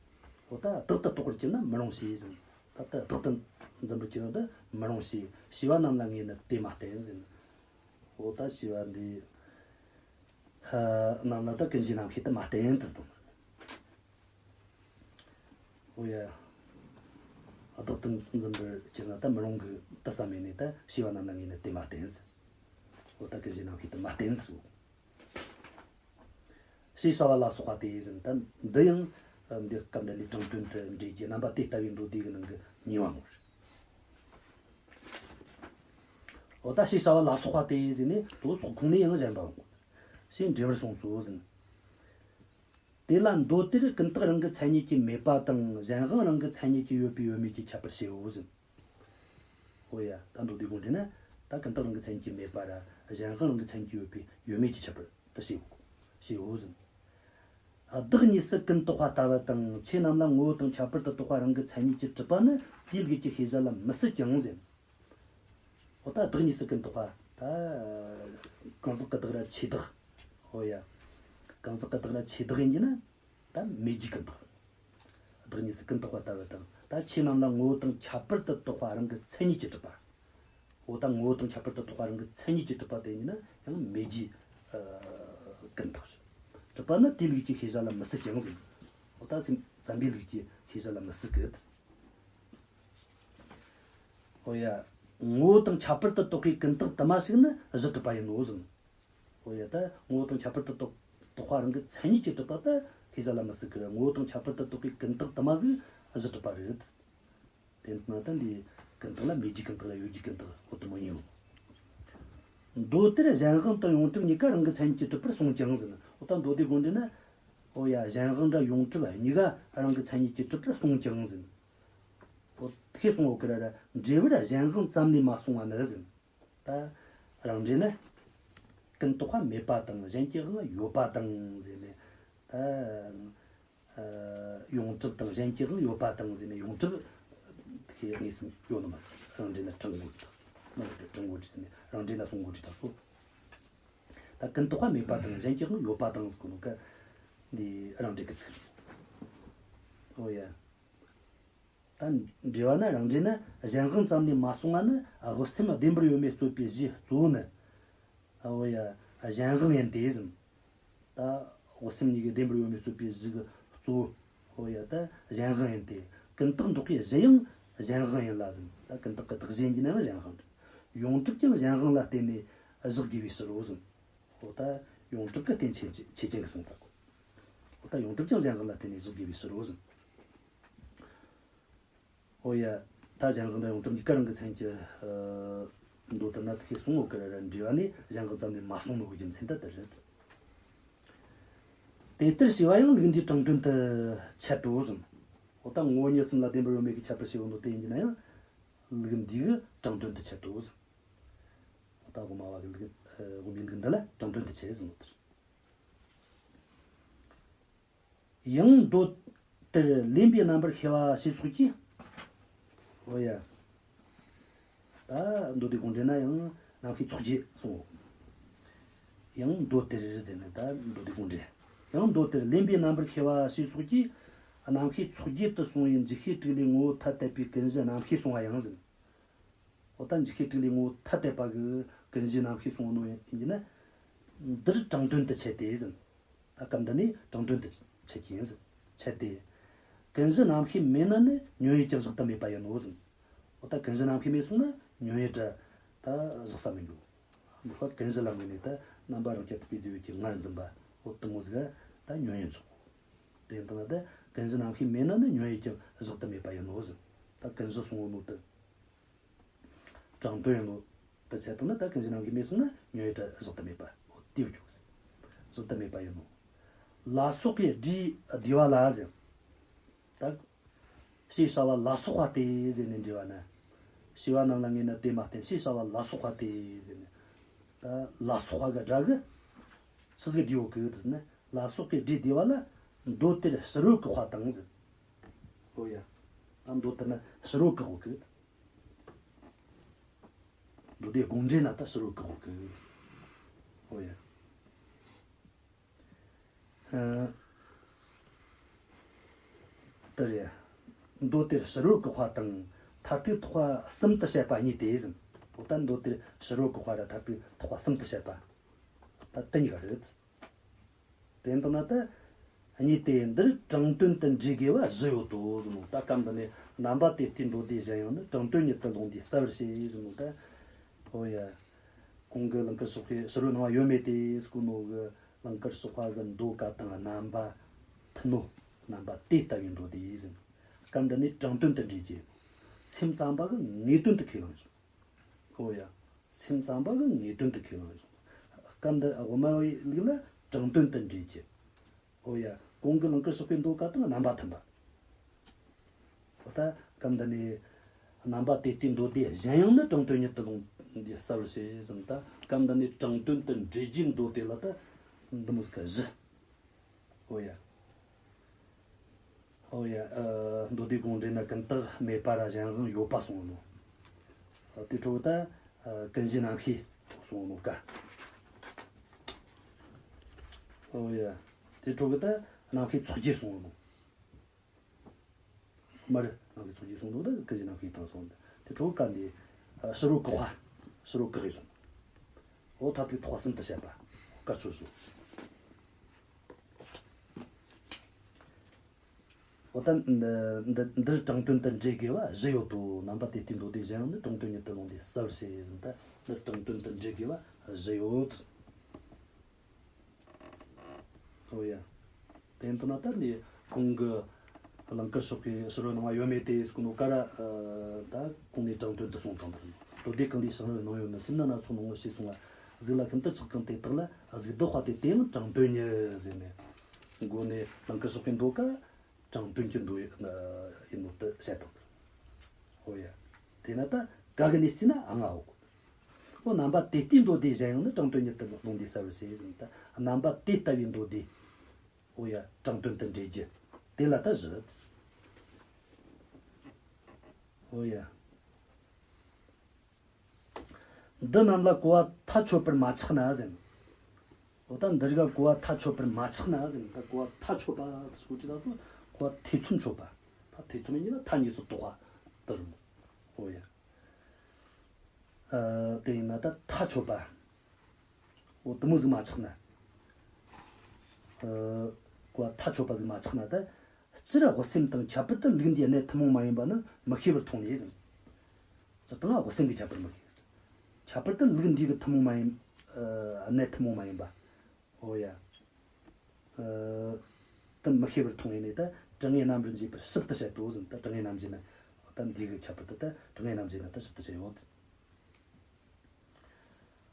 འོ་ད་བདག་ཏུ་རྟོག་པར་གྱུར་ན་མི་རུང་ཞེས་ཟེར། ད་ལྟ་བདག་ཏུ་འཛིན་པར་གྱུར་ན་ད་མི་རུང་ཞེས། ཤེས་པ་རྣམས་ལ་ངས་ནི་དེ་མ་བསྟན་ཟེར། འོ་ད་ཤེས་པ་འདི་ཨ་རྣམས་ལ་ད་ཀུན་གཞིའི་རྣམ་ཤེས་དེ་མ་བསྟན་དུ་གསུངས། འོ་ཡ། བདག་ཏུ་འཛིན་པར་གྱུར་ན་ད་མི་རུང་གི་དུ་བསམ་མེད་ནས། ད་ཤེས་པ་རྣམས་ལ་ངས་ནི་དེ་མ་བསྟན་ཟེར། འོ་ད་ཀུན་གཞིའི་རྣམ་ཤེས་དེ་མ་བསྟན་ཟེར། ཞེས་བྱ་བ་ལ་སོགས་པ་སྟེ་ཟེར། ད་འདི་ཡང་འདི་སྐབས་འདི་ནས་དྲང་དོན་དུ་འགྲེལ་རྒྱུ། རྣམ་པ་དེ་ལྟ་བུའི་མདོ་སྡེ་གི་ནང་གི་གཉིས་པ་མོ་རེད། འོ་ད་ཞེས་བྱ་བ་ལ་སོགས་པ་སྟེ་ཟེར་ནས་དོ་སོགས་ཁུངས་ནས་ཡང་གཞན་པ་འོང་། ཞེས་འགྲེལ་པར་གསུངས་སོ་ཟེར། དེ་ལ་མདོ་དེར་ཀུན་བརྟགས་རང་གི་མཚན་ཉིད་ཀྱིས་མེད་པ་དང་གཞན་དབང་རང་གི་མཚན་ཉིད་ཀྱིས་ཡོད་པའི་ཡོད་མེད་ཀྱི་ཁྱད་པར་བྱེད་འོ་ཟེར། འོ་ཡ། ད་མདོ་སྡེ་དགོངས་འགྲེལ་ན་ད་ཀུན་བརྟགས་རང་གི་མཚན་ཉིད་ཀྱིས་མེད་པ་ར་གཞན་དབང་རང་གི་མཚན་ཉིད་ཀྱིས་ཡོད་པའི་ཡོད་མེད་ཀྱི་ཁྱད་པར་དུ་བྱེད་འོ་ཟེར། བདག་གཉིས་སུ་ཀུན་བརྟགས་པ་ལྟ་བུ་དང་ཆོས་རྣམས་ལ་ངོ་བོ་དང་ཁྱད་པར་དུ་བརྟགས་པ་རང་གི་མཚན་ཉིད་ཀྱིས་གྲུབ་པ་ནི་དེའི་ལུགས་ཀྱི་ཤེས་བྱ་ལ་མི་སྲིད་ཀྱང་ཟེར། འོ་ད་བདག་གཉིས་སུ་ཀུན་བརྟགས་པ། ད་གང་ཟག་གི་བདག་ར་ཆོས་བདག་འོ་ཡ། གང་ཟག་གི་བདག་ར་ཆོས་བདག་ཡིན་གྱི་ན་ད་མེད་རྒྱུའི་ཀུན་བརྟགས། བདག་གཉིས་སུ་ཀུན་བརྟགས་པ་ལྟ་བུ་དང་། ད་ཆོས་རྣམས་ལ་ངོ་བོ་དང་ཁྱད་པར་དུ་བརྟགས་པ་རང་གི་མཚན་ཉིད་ཀྱིས་གྲུབ་པ། འོ་ད་ངོ་བོ་དང་ཁྱད་པར་དུ་བརྟགས་པ་རང་གི་མཚན་ཉིད་ཀྱིས་གྲུབ་པ་དེ་ཡིན་ན་ཡང་མེད་རྒྱུའི་ཀུན་བརྟགས་རེད། གྲུབ་པ་ནི་དེའི་ལུགས་ཀྱི་ཤེས་བྱ་ལ་མི་སྲིད་ཀྱང་ཟེར། འོ་ད་སེམས་ཙམ་པའི་ལུགས་ཀྱི་ཤེས་བྱ་ལ་མི་སྲིད་ཀི། འོ་ཡ། ངོ་བོ་དང་ཁྱད་པར་དུ་བརྟགས་པའི་ཀུན་བརྟགས་དུ་མ་ཞིག་ནི་གཞི་གྲུབ་པ་ཡིན་ནོ་ཟེར། འོ་ཡ། ད་ངོ་བོ་དང་ཁྱད་པར་དུ་བརྟགས་བརྟགས་པ་རང་གི་མཚན་ཉིད་ཀྱིས་གྲུབ་པ་ད་ཤེས་བྱ་ལ་མི་སྲིད་ཀི། ངོ་བོ་དང་ཁྱད་པར་དུ་བརྟགས་པའི་ཀུན་བརྟགས་དུ་མ་ཟིག་གཞི་གྲུབ་པ་རེད། དེ་ན་ད་འདི་ཀུན་བརྟགས་ལ་མེད་རྒྱུའི་ཀུན་བརྟགས་ལ་ཡོད་རྒྱུའི་ཀུན་བརྟགས་འོ་དུ་མ་ཡིན་ནོ། མདོ་དེར་གཞན་དབང་དང་ཡོངས་གྲུབ་གཉིས་ཀ་རང་གི་མཚན་ཉིད་ཀྱིས་གྲུབ་པར་གསུངས་ཀྱང་ཟེར། འོ་ད་མདོ་སྡེ་དགོངས་འགྲེལ་ན། འོ་ཡ། གཞན་དབང་འདྲ་ཡོངས་གྲུབ་གཉིས་ཀ་རང་གི་མཚན་ཉིད་ཀྱིས་གྲུབ་པར་གསུངས་ཀྱང་ཟེར། འོ་ཁེ་གསུང་འོ་ཀི་ར་ར་འགྲེལ་པར་གཞན་དབང་ཙམ་ལས་མ་གསུངས་པ་ནི་ཟེར། ད་རང་འགྲེལ་ན། ཀུན་བརྟགས་པ་མེད་པ་དང་གཞན་གྱི་དབང་ཡོད་པ་དང་ཟེར་ནས། ད་ཡོངས་གྲུབ་དང་གཞན་གྱི་དབང་ཡོད་པ་དང་ཟེར་ནས་ཡོངས་གྲུབ་ཁེ་གཉིས་སུ་ཡོད་ནི་མ་རེད། རང་འགྲེལ་ན་དྲང་དགོས་ཀི། མ་རེད། དྲང་དགོས་ཀི་ཟེར་ནས་རང་འགྲེལ་ན་གསུང་དགོས་ཀི་ད་སོ། ད་ཀུན་བརྟགས་པ་མེད་པ་དང་གཞན་གྱི་དབང་ཡོད་པ་དང་ཟེར་གོ་ནོ་ཀ། འདི་རང་འགྲེལ་གི་ཚིག་རེད། འོ་ཡ། ད་འགྲེལ་པ་ན་རང་འགྲེལ་ན་གཞན་དབང་ཙམ་ལས་མ་གསུངས་པ་ནི་དབུ་སེམས་བདེན་པར་ཡོད་མེད་རྩོད་པའི་གཞི་གཙོ་བོ་ནི། འོ་ཡ། གཞན་དབང་ཡིན་ཏེ་ཟེར། ད་དབུ་སེམས་གཉིས་ཀྱི་བདེན་པར་ཡོད་མེད་རྩོད་པའི་གཞི་གི་གཙོ་བོ། འོ་ཡ། ད་གཞན་དབང་ཡིན་ཏེ། ཀུན་བརྟགས་འདོགས་པའི་གཞི་ཡང་གཞན་དབང་ཡིན་ལ་ཟེར། ད་ཀུན་བརྟགས་ཀྱི་བདག་གཞན་གྱི་ནང་གཞན་དབང་རེད། ཡོངས་གྲུབ་ཀྱང་གཞན་དབང་ལ་བརྟེན་ནས་བཞག་དགོས་པའི་ཕྱིར་རོ་ཟེར། འོ་ད་ཡོངས་གྲུབ་ཀྱི་རྟེན་ཆོས་ཆོས་ཅན་གྱི་གསུངས་པ་གོ། འོ་ད་ཡོངས་གྲུབ་ཀྱང་གཞན་དབང་ལ་བརྟེན་ནས་བཞག་དགོས་པའི་ཕྱིར་རོ་ཟེར། འོ་ཡ། ད་གཞན་དབང་དང་ཡོངས་གྲུབ་གཉིས་ཀ་རང་གི་མཚན་གྱི་མདོ་ལྟར་ན་དེ་ཤེས་གསུང་འོ་ཀི་ར་ར་འགྲེལ་པ་ནས་གཞན་དབང་ཙམ་ལས་མ་གསུངས་ནོ་གི་རྒྱུ་མཚན་ད་དེ་རེད། དེ་ལྟར་བྱས་པ་ཡང་ལུགས་འདིའི་དྲང་དོན་དུ་འཆད་དོ་གསུངས། འོ་ད་ངོ་བོ་ཉིད་གསུམ་ལ་བདེན་པར་ཡོད་མེད་ཀྱི་ཁྱད་པར་ཕྱེ་བ་ནོ་དེ་ཡིན་གྱི་ན་ཡང་ལུགས་འདི་གི་དྲང་དོན་དུ་འཆད་དོ་གསུངས། འོ་ད་དབུ་མ་པ་གི་ལུགས། དབུ་མའི་ལུགས་འདི་ལ་དྲང་དོན་དུ་འཆད་གསུངས་ནོ་དེ་རེད། ཡང་མདོ་དེར་ལེན་པའི་རྣམ་པར་ཤེས་པ་ཞེས་སོགས་ཀྱིས། འོ་ཡ། ད་མདོ་སྡེ་དགོངས་འགྲེལ་ན་ཡང་རྣམ་ཤེས་ཚོགས་བརྒྱད་གསུངས། ཡང་མདོ་དེར་ཟེར་ནས་ད་མདོ་སྡེ་དགོངས་འགྲེལ། ཡང་མདོ་དེར་ལེན་པའི་རྣམ་པར་ཤེས་པ་ཞེས་སོགས་ཀྱིས། རྣམ་ཤེས་ཚོགས་བརྒྱད་དུ་གསུངས་པའི་འཇུག་ཤེས་དྲུག་ལས་ངོ་བོ་ཐ་དད་པའི་ཀུན་གཞི་རྣམ་ཤེས་གསུངས་པ་ཡང་ཟེར། འོ་ད་འཇུག་ཤེས་དྲུག་ལས་ངོ་བོ་ཐ་དད་པ་གི་ཀུན་གཞི་རྣམ་ཤེས་གསུངས་ནོ་ཡིན་གྱི་ན། འདིར་དྲང་དོན་དུ་འཆད་དེ་ཟེར། ད་སྐབས་འདི་ནས་དྲང་དོན་དུ་འཆད་ཀྱི་ཡིན་ཟེར། འཆད་དེ། ཀུན་གཞི་རྣམ་ཤེས་མེད་ན་ནི་ཉོན་ཡིད་ཀྱང་གཞག་ཏུ་མེད་པ་ཡིན་ནོ་ཟེར། འོ་ད་ཀུན་གཞི་རྣམ་ཤེས་མེད་སོང་ན་ཉོན་ཡིད་ར་ད་གཞག་ས་མི་འགྱོ། འདི་ཁོ་ཀུན་གཞི་ལ་དམིགས་ནས་ད་རྣམ་པ་རང་རྐྱ་ཐུབ་པའི་རྫས་ཡོད་ཀྱི་ངར་འཛིན་པ་འོ་དུ་མོ་ཟིག་ད་ཉོན་ཡིད་འཇོག་དེ་ཡིན་དུས་ན་ད་ཀུན་གཞི་རྣམ་ཤེས་མེད་ན་ནི་ཉོན་ཡིད་ཀྱང་གཞག་ཏུ་མེད་པ་ཡིན་ནོ་ཟེར། ད་ཀུན་གཞི་གསུངས་ནོ་དེ། དྲང་དོན་ཡིན་ནོ། དེ་བྱས་བཏང་ན་ད་ཀུན་གཞི་རྣམ་ཤེས་མེད་སོང་ན་ཉོན་ཡིད་གཞག་ཏུ་མེད་པ། འོ་དེ་བྱུང་ཟེར། གཞག་ཏུ་མེད་པ་ཡིན་ནོ། ལ་སོགས་པའི་སྒྲས་བསྡུས་པ་ལ་ཟེར། ད། ཞེས་བྱ་བ་ལ་སོགས་པ་སྟེ་ཟེར་ནས་འགྲེལ་པ་ན། ཞེས་པ་རྣམས་ལ་ངས་ནི་དེ་མ་བསྟན། ཞེས་བྱ་བ་ལ་སོགས་པ་སྟེ་ཟེར་ནས། ད་ལ་སོགས་པ་གི་སྒྲ་གི་ཆི་ཟིག་བསྡུས་ཡོད་གི་ཟེར་ན། ལ་སོགས་པའི་སྒྲས་བསྡུས་པ་ལ་མདོ་དེར་ཕྱི་རོལ་བཀག་པ་དང་ཟེར། ཨོ་ཡ། ད་མདོ་དེར་ན་ཕྱི་རོལ་བཀག་གི། མདོ་སྡེ་དགོངས་འགྲེལ་ན་ད་ཕྱི་རོལ་བཀག་གི། ཨོ་ཡ། ཨ། དེ་རེད། མདོ་དེར་ཕྱི་རོལ་བཀག་པ་དང་མཐར་ཐུག་ཐེག་པ་གསུམ་དུ་བཤད་པ་གཉིས་ཏེ་ཟེར། འོ་ད་མདོ་དེར་ཕྱི་རོལ་བཀག་པ་ར་མཐར་ཐུག་ཐེག་པ་གསུམ་དུ་བཤད་པ་ད་དེ་གཉིས་ཀ་རེད། དེ་འདི་ན་ད་གཉིས་ཏེ། འདིར་དྲང་དོན་དུ་འགྲེལ་དགོས་པ་བཞི་ཡོད་དོ་ཟེར་ནོ། ད་སྐབས་འདི་ནས་རྣམ་པ་དེ་ལྟའི་མདོ་སྡེ་གཞན་ཡང་ནི། དྲང་དོན་ཉིད་དུ་ལུང་འདིས་གསལ་བར་བྱེད་ཟེར་ནོ། ད་ཨོ་ཡ། གོང་གི་ལང་ཀར་ཕྱོགས་ཀྱི་ཕྱི་རོལ་སྣང་བ་ཡོད་མེད་དེ་ཟེར་གོ་ནོ་གི་ལང་ཀར་ཕྱོགས་པ་གི་མདོ་ཀ་དང་རྣམ་པ་མཐུན་ནོ། རྣམ་པ་དེ་ལྟ་བུའི་མདོ་སྡེ་ཟེར། སྐབས་འདི་ནས་དྲང་དོན་དུ་འགྲེལ་གྱི། སེམས་ཙམ་པ་གི་ངེས་དོན་དུ་ཁས་བླངས་བྱུང་། ཨོ་ཡ། སེམས་ཙམ་པ་གི་ངེས་དོན་དུ་ཁས་བླངས་བྱུང་། སྐབས་འདི་དབུ་མ་པའི་ལུགས་ལ་དྲང་དོན་དུ་འགྲེལ་གྱི། ཨོ་ཡ། གོང་གི་ལང་ཀར་ཕྱོགས་པའི་མདོ་ཀ་དང་རྣམ་པ་མཐུན་པ། ཨོ་ད་སྐབས་འདི་ནས་རྣམ་པ་དེ་ལྟའི་མདོ་སྡེ་གཞན་ཡང་ནི། དྲང་དོན་ཉིད་དུ་ལུང་འདིས་གསལ་བར་བྱེད་ཟེར། ད་སྐབས་འདི་ནས་དྲང་དོན་དུ་འགྲེལ་གྱི་མདོ་སྡེ་ལ་ད་འདི་མོ་ཟིག་ག་བཞི། ཨོ་ཡ། ཨོ་ཡ། ཨ། མདོ་སྡེ་དགོངས་འགྲེལ་ན་ཀུན་བརྟགས་མེད་པ་ར་གཞན་དབང་ཡོད་པ་གསུངས་ནོ། ཨ། དེ་འཕྲོ་ད་ཨ་ཀུན་གཞི་རྣམ་ཤེས་གསུངས་ནོ་ཀ། ཨོ་ཡ། དེ་འཕྲོ་གི་ད་རྣམ་ཤེས་ཚོགས་བརྒྱད་གསུངས་ནོ། མ་རེད། རྣམ་ཤེས་ཚོགས་བརྒྱད་གསུངས་འདུག་ད་ཀུན་གཞི་རྣམ་ཤེས་དང་གསུངས་འདུག་དེ་འཕྲོ་གི་ཀ་འདི་ཨ་ཕྱི་རོལ་བཀག་པ། ཕྱི་རོལ་བཀག་ཡོད་གསུངས། ཨོ་མཐར་ཐུག་ཐེག་པ་གསུམ་དུ་བཤད་པ། བཀའ་ཆོས་སོ། འོ་ད་འདི་འདི་འདིར་དྲང་དོན་དུ་འགྲེལ་དགོས་པ་བཞི་ཡོད་དོ། རྣམ་པ་དེ་ལྟའི་མདོ་སྡེ་གཞན་ཡང་ནི། དྲང་དོན་ཉིད་དུ་ལུང་འདིས་གསལ་བར་བྱེད་ཟེར། ད་འདིར་དྲང་དོན་དུ་འགྲེལ་དགོས་པ་བཞི་ཡོད། ཨོ་ཡ། དེ་ཡིན་ན་ད་ནི་གོང་གི་ལང་ཀར་ཕྱོགས་ཀྱི་ཕྱི་རོལ་སྣང་བ་ཡོད་མེད་དེ་ཟེར་གོ་ནོ་ཀ་ར། ད་གོང་ནས་དྲང་དོན་དུ་གསུངས་དང་། མདོ་སྡེ་གང་དེའི་ཕྱི་རོལ་སྣང་ཡོད་མིན། སེམས་ནི་སྣ་ཚོགས་སྣང་ངོ་ཞེས་གསུངས་པ། གཟུགས་ལ་ཤིན་ཏུ་ཆགས་ཀྱང་དེ་དག་ལ། གཟུགས་སྡུག་པ་སྟེ་དེ་ཡང་དྲང་དོན་ཉིད་ཟེར་ནས། མགོ་ནས་ལང་ཀར་ཕྱོགས་ཀྱི་མདོ་ཀ་དྲང་དོན་གྱི་མདོ་ཡིན་ནོ་དེ་བཤད་དང་། ཨོ་ཡ། དེས་ན་ད་ག་གི་ནས་བརྩིས་ན་ཨ་ང་འོག་ཨོ་རྣམ་པ་དེ་ལྟའི་མདོ་སྡེ་གཞན་ཡང་ནི། དྲང་དོན་ཉིད་དུ་ལུང་འདིས་གསལ་བར་བྱེད་ཟེར། ད་རྣམ་པ་དེ་ལྟ་བུའི་མདོ་སྡེ། ཨོ་ཡ། དྲང་དོན་དུ་འགྲེལ་རྒྱུ་དེ་ལ་ད་བཞི། ཨོ་ཡ། འདི་རྣམས་ལ་གོ་བ་མཐའ་ཆོད་པར་མ་ཆགས་ན་ཟེར། འོ་ད་འདི་རིགས་ལ་གོ་བ་མཐའ་ཆོད་པར་མ་ཆགས་ན་ཟེར། ད་གོ་བ་མཐའ་ཆོད་པ་ཟེར་གོ་དུས་ད་ཚོ་གོ་བ་ཐེ་ཚོམ་ཆོད་པ། ད་ཐེ་ཚོམ་ཡིན་ན་མཐའ་གཉིས་སུ་དོགས་པ་དེ་རེད། འོ་ཡ། ཨ། དེ་ཡིན་ན་ད་མཐའ་ཆོད་པ། འོ་དེ་མོ་ཟིག་མ་ཆགས་ན། ཨ། གོ་བ་མཐའ་ཆོད་པ་ཟིག་མ་ཆགས་ན་ད། སྤྱིར་དབུ་སེམས་དང་ཁྱད་པར་དུ་ལུགས་འདིའི་གནད་ཐུན་མོང་མ་ཡིན་པ་ནི་མི་ཤེས་པར་མཐོང་ནས་ཟེར། སྤྱིར་བཏང་དབུ་སེམས་ཀྱི་ཁྱད་པར་མི་ཤེས། ཁྱད་པར་དུ་ལུགས་འདི་གི་ཐུན་མོང་མ་ཡིན། ཨ། གནད་ཐུན་མོང་མ་ཡིན་པ། འོ་ཡ། ཨ། དེ་མི་ཤེས་པར་མཐོང་ནས་ནི་ད་དྲང་ངེས་རྣམ་པར་འབྱེད་པར་ཞིབ་ཏུ་བཤད་དོ་ཟེར། ད་དྲང་ངེས་རྣམ་འབྱེད་ན་ད་འདི་གི་ཁྱད་པར་དུ་ད་དྲང་ངེས་རྣམ་འབྱེད་ན་ད་ཞིབ་ཏུ་བཤད་ཡོད།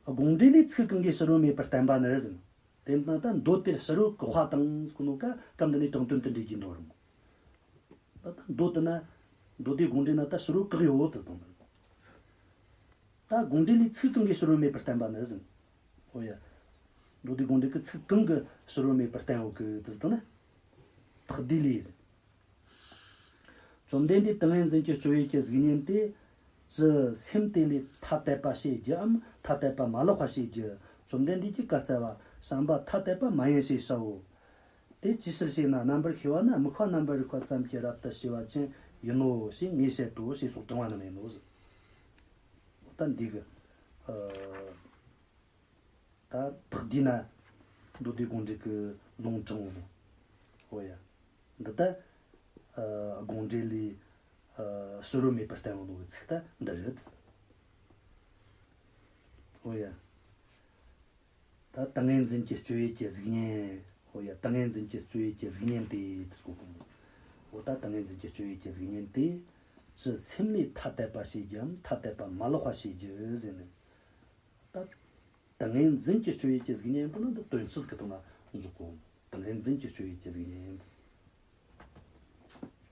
དགོངས་འགྲེལ་ལས་ཚིག་གང་གིས་ཕྱི་རོལ་མེད་པར་བསྟན་པ་ནི་ཟེར། དེ་ན་ད་མདོ་དེར་ཕྱི་རོལ་བཀག་པ་དང་ཟེར་གོ་ནོ་ཀ་སྐབས་འདི་ནས་དྲང་དོན་དུ་འགྲེལ་གྱི་མདོ་རུང་། ད་ལྟ་མདོ་དེ་ན། མདོ་སྡེ་དགོངས་འགྲེལ་ན་ད་ཕྱི་རོལ་བཀག་ཡོད་དུ་བཏང་། ད་དགོངས་འགྲེལ་ལས་ཚིག་གང་གིས་ཕྱི་རོལ་མེད་པར་བསྟན་པ་ནི་ཟེར། ཨོ་ཡ། མདོ་སྡེ་དགོངས་འགྲེལ་གྱི་ཚིག་གང་གིས་ཕྱི་རོལ་མེད་པར་བསྟན་ཡོད་གི་དུ་ཟེར་ན། ཐེག་བསྡུས་ལས་ཟེར། བཅོམ་ལྡན་འདས་ཏིང་ངེ་འཛིན་གྱི་སྤྱོད་ཡུལ་གྱི་གཟུགས་བརྙན་ཏེ། ཅི་སེམས་དེ་ལས་ཐ་དད་པ་བྱེད་རྒྱུའམ་ཐ་དད་པ་མ་ལོག་པ་བྱེད་རྒྱུ། བཅོམ་ལྡན་འདས་ཀྱིས་བཀའ་སྩལ་པ། བྱམས་པ་ཐ་དད་པ་མ་ཡིན་ཞེས་བྱའོ། དེ་ཅིའི་ཕྱིར་ཞེ་ན། རྣམ་པར་ཤེས་པ་ནི་དམིགས་པ་རྣམ་པར་རིག་པ་ཙམ་གྱིས་རབ་ཏུ་ཕྱེ་བ་ཅན་ཡིན་ནོ་ཞེས་ངས་བཤད་དོ་ཞེས་སོགས་དྲངས་པ་རྣམས་ཡིན་ནོ། ད་འདི་གི་ཨ། ད་ཐེག་བསྡུས་ན་མདོ་སྡེ་དགོངས་འགྲེལ་གྱི་ལུང་དྲངས་ནོ། ཨོ་ཡ། འདི་ལྟ། ཨ། དགོངས་འགྲེལ་ལས། ཨ། ཕྱི་རོལ་མེད་པར་བསྟན་ཡོད་ནོ་གི་ཚིག་ད་འདི་རེད། ཨོ་ཡ། ད་ཏིང་ངེ་འཛིན་གྱི་སྤྱོད་ཡུལ་གྱི་གཟུགས་བརྙན། ཨོ་ཡ། ཏིང་ངེ་འཛིན་གྱི་སྤྱོད་ཡུལ་གྱི་གཟུགས་བརྙན་ཏེ་དེ་སོགས་གོ། ཨོ་ད་ཏིང་ངེ་འཛིན་གྱི་སྤྱོད་ཡུལ་གྱི་གཟུགས་བརྙན་ཏེ། ཅི་སེམས་ལས་ཐ་དད་པ་བྱེད་རྒྱུའམ་ཐ་དད་པ་མ་ལོག་པ་བྱེད་རྒྱུ་ཟེར་ནས། ད་ཏིང་ངེ་འཛིན་གྱི་སྤྱོད་ཡུལ་གྱི་གཟུགས་བརྙན་དེ་ནི་འདི་དོན་སྤྱི་གི་སྟེང་ན་འཇོག་གོ། ཏིང་ངེ་འཛིན་གྱི་སྤྱོད་ཡུལ་གྱི་གཟུགས་བརྙན།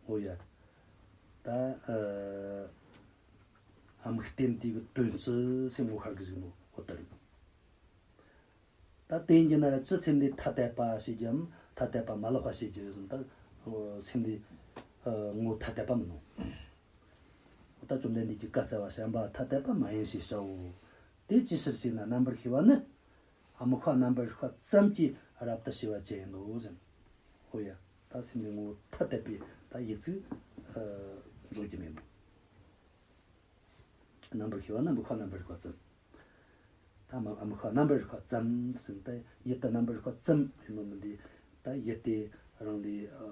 ཨོ་ཡ། ད་ཨ། དམིགས་རྟེན་དེ་གི་དོན་སྤྱི་སེམས་ངོ་ཤར་གི་བཞག་ནོ་ཨོ་ད་རེད། ད་དེ་ཡིན་གྱི་ན་ཅི་སེམས་ལས་ཐ་དད་པ་བྱེད་རྒྱུའམ་ཐ་དད་པ་མ་ལོག་པ་བྱེད་རྒྱུ་ཟེར་ན་ད་སེམས་ལས་ངོ་ཐ་དད་པ་མིན་ནོ། ད་བཅོམ་ལྡན་འདས་ཀྱིས་བཀའ་སྩལ་པ། བྱམས་པ་ཐ་དད་པ་མ་ཡིན་ཞེས་བྱའོ། དེ་ཅིའི་ཕྱིར་ཞེ་ན། རྣམ་པར་ཤེས་པ་ནི་དམིགས་པ་རྣམ་པར་རིག་པ་ཙམ་གྱིས་རབ་ཏུ་ཕྱེ་བ་ཅན་ཡིན་ནོ་ཟེར། ཨོ་ཡ། ད་སེམས་ལས་ངོ་ཐ་དད་པའི་ད་ཡིད་ཚིག་ ཨ་འཇོག་རྒྱུ་མེད་མོད། རྣམ་པར་ཤེས་པ་ནི་དམིགས་པ་རྣམ་པར་རིག་པ་ཙམ། ད་མ་དམིགས་པ་རྣམ་པར་རིག་པ་ཙམ་ཟེར་ཏེ། ཡུལ་དེ་རྣམ་པར་རིག་པ་ཙམ་ཡིན་ནོ་མིན་འདི། ད་ཡུལ་དེ་རང་ལས་ཨ་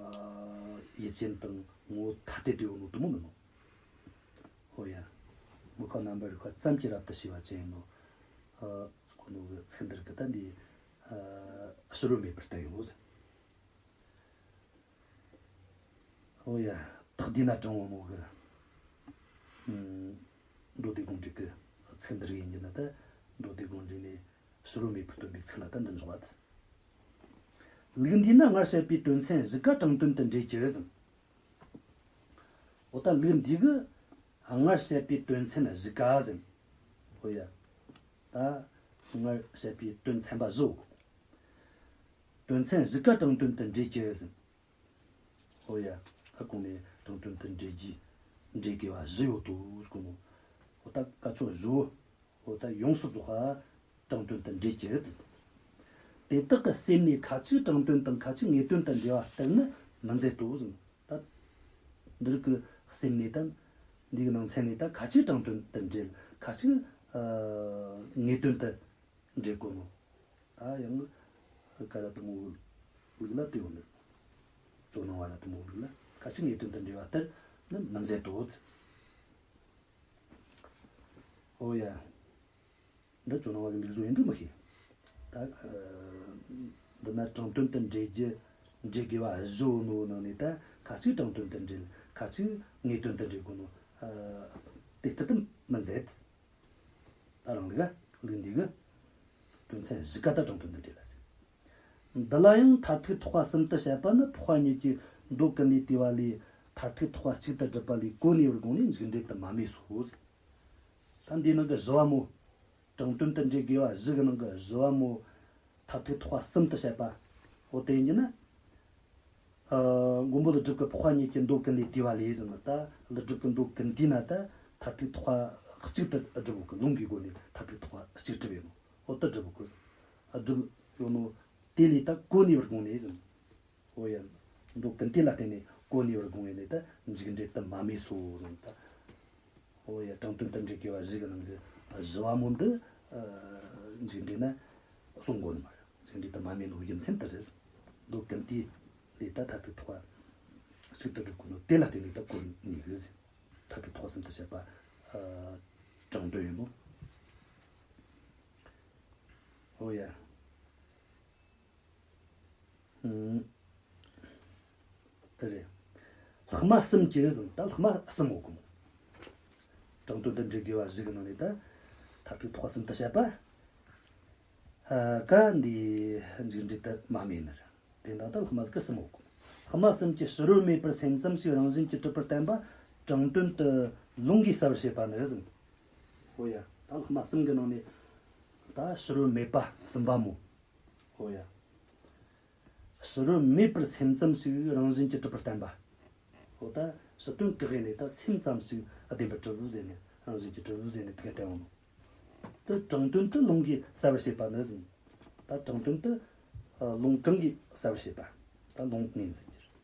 ཡུལ་ཅན་དང་ངོ་བོ་ཐ་དད་དུ་ཡོད་ནོ་དེ་མོ་མིན་ནོ། ཧོ་ཡ། དམིགས་པ་རྣམ་པར་རིག་པ་ཙམ་གྱིས་རབ་ཏུ་ཕྱེ་བ་ཅན་ཡིན་ནོ། ཨ་ཟེར་གོ་ནོ་གི་ཚིག་འདི་གིས་ད་འདི་ཨ་ཕྱི་རོལ་མེད་པར་བསྟན་ཡོད་ཟེར། ཨོ་ཡ། ཐེག་བསྡུས་ན་དྲང་བོ་མོ་གི། ཨུམ། མདོ་སྡེ་དགོངས་འགྲེལ་གྱི་ཚིག་འདི་རིགས་ཡིན་གྱི་ན། ད་མདོ་སྡེ་དགོངས་འགྲེལ་ནས་ཕྱི་རོལ་མེད་པར་སྟོན་པའི་ཚིག་ལ་ད་འདི་འཇོག་པ། ལུགས་འདིས་ནི་སྔར་བཤད་པའི་དོན་ཚན་བཞི་ཀ་དྲང་དོན་དུ་འགྲེལ་རྒྱུ་ཟེར། ཨོ་ད་ལུགས་འདི་གིས་སྔར་བཤད་པའི་དོན་ཚན་བཞི་ཀ་ཟེར། ཨོ་ཡ། ད་སྔར་བཤད་པའི་དོན་ཚན་པ་བཞི་ཡོད་གོ། དོན་ཚན་བཞི་ཀ་དྲང་དོན་དུ་འགྲེལ་རྒྱུ་ཟེར། ཨོ་ཡ། ད་གོང་ནས་དྲང་དོན་དུ་འགྲེལ་རྒྱུ། འགྲེལ་དགོས་པ་བཞི་ཡོད་དོ་ཟེར་གོ་ནོ། ཨོ་ད་སྐད་ཆ་བཞི་བོ། ཨོ་ད་ཡོངས་སུ་རྫོགས་པ་དྲང་དོན་དུ་འགྲེལ་རྒྱུ། དེ་དག་གི་སེམས་ནས་ཁ་ཅིག་དྲང་དོན་དང་ཁ་ཅིག་ངེས་དོན་དུ་འགྲེལ་བ་ལྟར་ནི་མི་མཛད་དོ་ཟེར། ད་འདི་རིགས་ཀྱི་སེམས་ནས་དང་འདི་གི་ནང་ཚན་ནས་ད་ཁ་ཅིག་དྲང་དོན་དུ་འགྲེལ། ཁ་ཅིག་ཨ་ངེས་དོན་དུ་འགྲེལ་དགོས་ནོ། ད་ཡང་ཀ་ར་དུ་མོ་ལུགས་ལ་དེ་ཡོད་ནི། ཇོ་ནང་བ་ར་དུ་མོ་ལུགས་ལ་ཁ་ཅིག་ངེས་དོན་དུ་འགྲེལ་བ་ལྟར་ནི་མི་མཛད་དོ། ཨོ་ཡ། འདི་ཇོ་ནང་བ་གི་ལུགས་སྲོལ་ཡིན་འདུག་མི་ཤེས། ད་ཨ་འདི་ན་དྲང་དོན་དུ་འགྲེལ་རྒྱུ། འགྲེལ་དགོས་པ་བཞི་ཡོད་ནོ་ནང་ནས་ད་ཁ་ཅིག་དྲང་དོན་དུ་འགྲེལ། ཁ་ཅིག་ངེས་དོན་དུ་འགྲེལ་དགོས་ནོ། ཨ་དེ་ལྟར་དུ་མི་མཛད། ད་རང་ལུགས་ལུགས་འདི་གི་དོན་ཚན་བཞི་ཀ་ད་དྲང་དོན་དུ་འགྲེལ་ལ་ཟེར། འདི་ལ་ཡང་མཐར་ཐུག་ཐེག་པ་གསུམ་དུ་བཤད་པ་ནི་འཕགས་པ་ཉིད་ཀྱི་མདོ་ཀུན་ལས་བལྟས་པ་ལས་མཐར་ཐུག་ཐེག་པ་གཅིག་ཏུ་སྒྲུབ་པ་ལས་གོ་ནས་པར་དགོངས་ནས་འཇུག་འགྲེལ་དུ་མ་སྨྲས་སོ་ཟེར། ད་འདིའི་ནང་གི་བཞི་བ་མོ། དྲང་དོན་དུ་འགྲེལ་དགོས་པ་བཞི་གི་ནང་གི་བཞི་བ་མོ། མཐར་ཐུག་ཐེག་པ་གསུམ་དུ་བཤད་པ། འོ་དེ་ཡིན་གྱི་ན། ཨ་མགོན་པོ་ཀླུ་སྒྲུབ་ཀྱི་འཕགས་པ་ཉིད་ཀྱི་མདོ་ཀུན་ལས་བལྟས་པ་ལས་ཟེར་ན། ད་ཀླུ་སྒྲུབ་ཀྱི་མདོ་ཀུན་བལྟས་ན་ད་མཐར་ཐུག་ཐེག་པ་གཅིག་ཏུ་སྒྲུབ་དགོས་གི། ལུང་གི་སྒོ་ནས་མཐར་ཐུག་ཐེག་པ་གཅིག་སྒྲུབ་ཡོད་ནོ། འོ་ད་སྒྲུབ་དགོས་གི། ཨ་སྒྲུབ་ཡོད་ནོ། དེ་ལས་ད་གོ་ནས་པར་དགོངས་ནས་ཟེར། འོ་ཡ། མདོ་ཀུན་བལྟས་ལ་བརྟེན་ནས་གོ་ནས་པར་དགོངས་ཡོད་ནས་ད་འཇུག་འགྲེལ་དུ་མ་སྨྲས་སོ་ཟེར་ད། འོ་ཡ། དྲང་དོན་དུ་འགྲེལ་དགོས་པ་བཞི་གི་ནང་གི་བཞི་བ་མོ་འདི་ཨ་འཇུག་འགྲེལ་ན་གསུང་དགོས་ནི་མ་རེད། འཇུག་འགྲེལ་དུ་མ་སྨྲས་ནོ་རྒྱུ་མཚན་དེ་རེད། མདོ་ཀུན་བལྟས་ལས་ད་མཐར་ཐུག་ཐེག་པ་གཅིག་ཏུ་སྒྲུབ་དགོས་ནོ། དེ་ལ་བརྟེན་ནས་ད་གོ་ནས་ཡོད་ཟེར། མཐར་ཐུག་ཐེག་པ་གསུམ་དུ་བཤད་པ་ཨ་དྲང་དོན་ཡིན་ནོ། འོ་ཡ། ཨུམ། དེ་རེད། ལྷག་མ་གསུམ་གྱི་ཟེར། ད་ལྷག་མ་གསུམ་ཡོད་གི་མོ། དྲང་དོན་དུ་འགྲེལ་དགོས་པ་བཞི་གི་ནང་ནས་ད་མཐར་ཐུག་ཐེག་པ་གསུམ་དུ་བཤད་པ། ཨ་ཀ་འདི་འཇུག་འགྲེལ་དུ་མ་སྨྲས་ནི་རེད། དེ་འདྲ་ད་ལྷག་མ་གསུམ་ཡོད་གི། ལྷག་མ་གསུམ་གྱི་ཕྱི་རོལ་མེད་པར་སེམས་ཙམ་ཞིག་རང་བཞིན་གྱིས་གྲུབ་པར་བསྟན་པ་དྲང་དོན་དུ་ལུང་གིས་གསལ་བར་བྱེད་པ་ནི་ཟེར། འོ་ཡ། ད་ལྷག་མ་གསུམ་གི་ནང་ནས་ད་ཕྱི་རོལ་མེད་པ་གསུམ་པ་མོ། འོ་ཡ། ཕྱི་རོལ་མེད་པར་སེམས་ཙམ་ཞིག་རང་བཞིན་གྱིས་གྲུབ་པར་བསྟན་པ། འོ་ད་ཕྱི་དོན་གི་དབྱེ་ནས་ད་སེམས་ཙམ་ཞིག་བདེན་པར་གྲུབ་ཟེར་ནས། རང་བཞིན་གྱིས་གྲུབ་ཟེར་ནས་དེ་ག་བསྟན་འོང་ནོ། དེ་དྲང་དོན་དུ་ལུང་གིས་གསལ་བར་བྱེད་པ་ནི་ཟེར། ད་དྲང་དོན་དུ་ཨ་ལུང་གང་གིས་གསལ་བར་བྱེད་པ། ད་ལུང་ངོས་འཛིན་གྱི་རེད།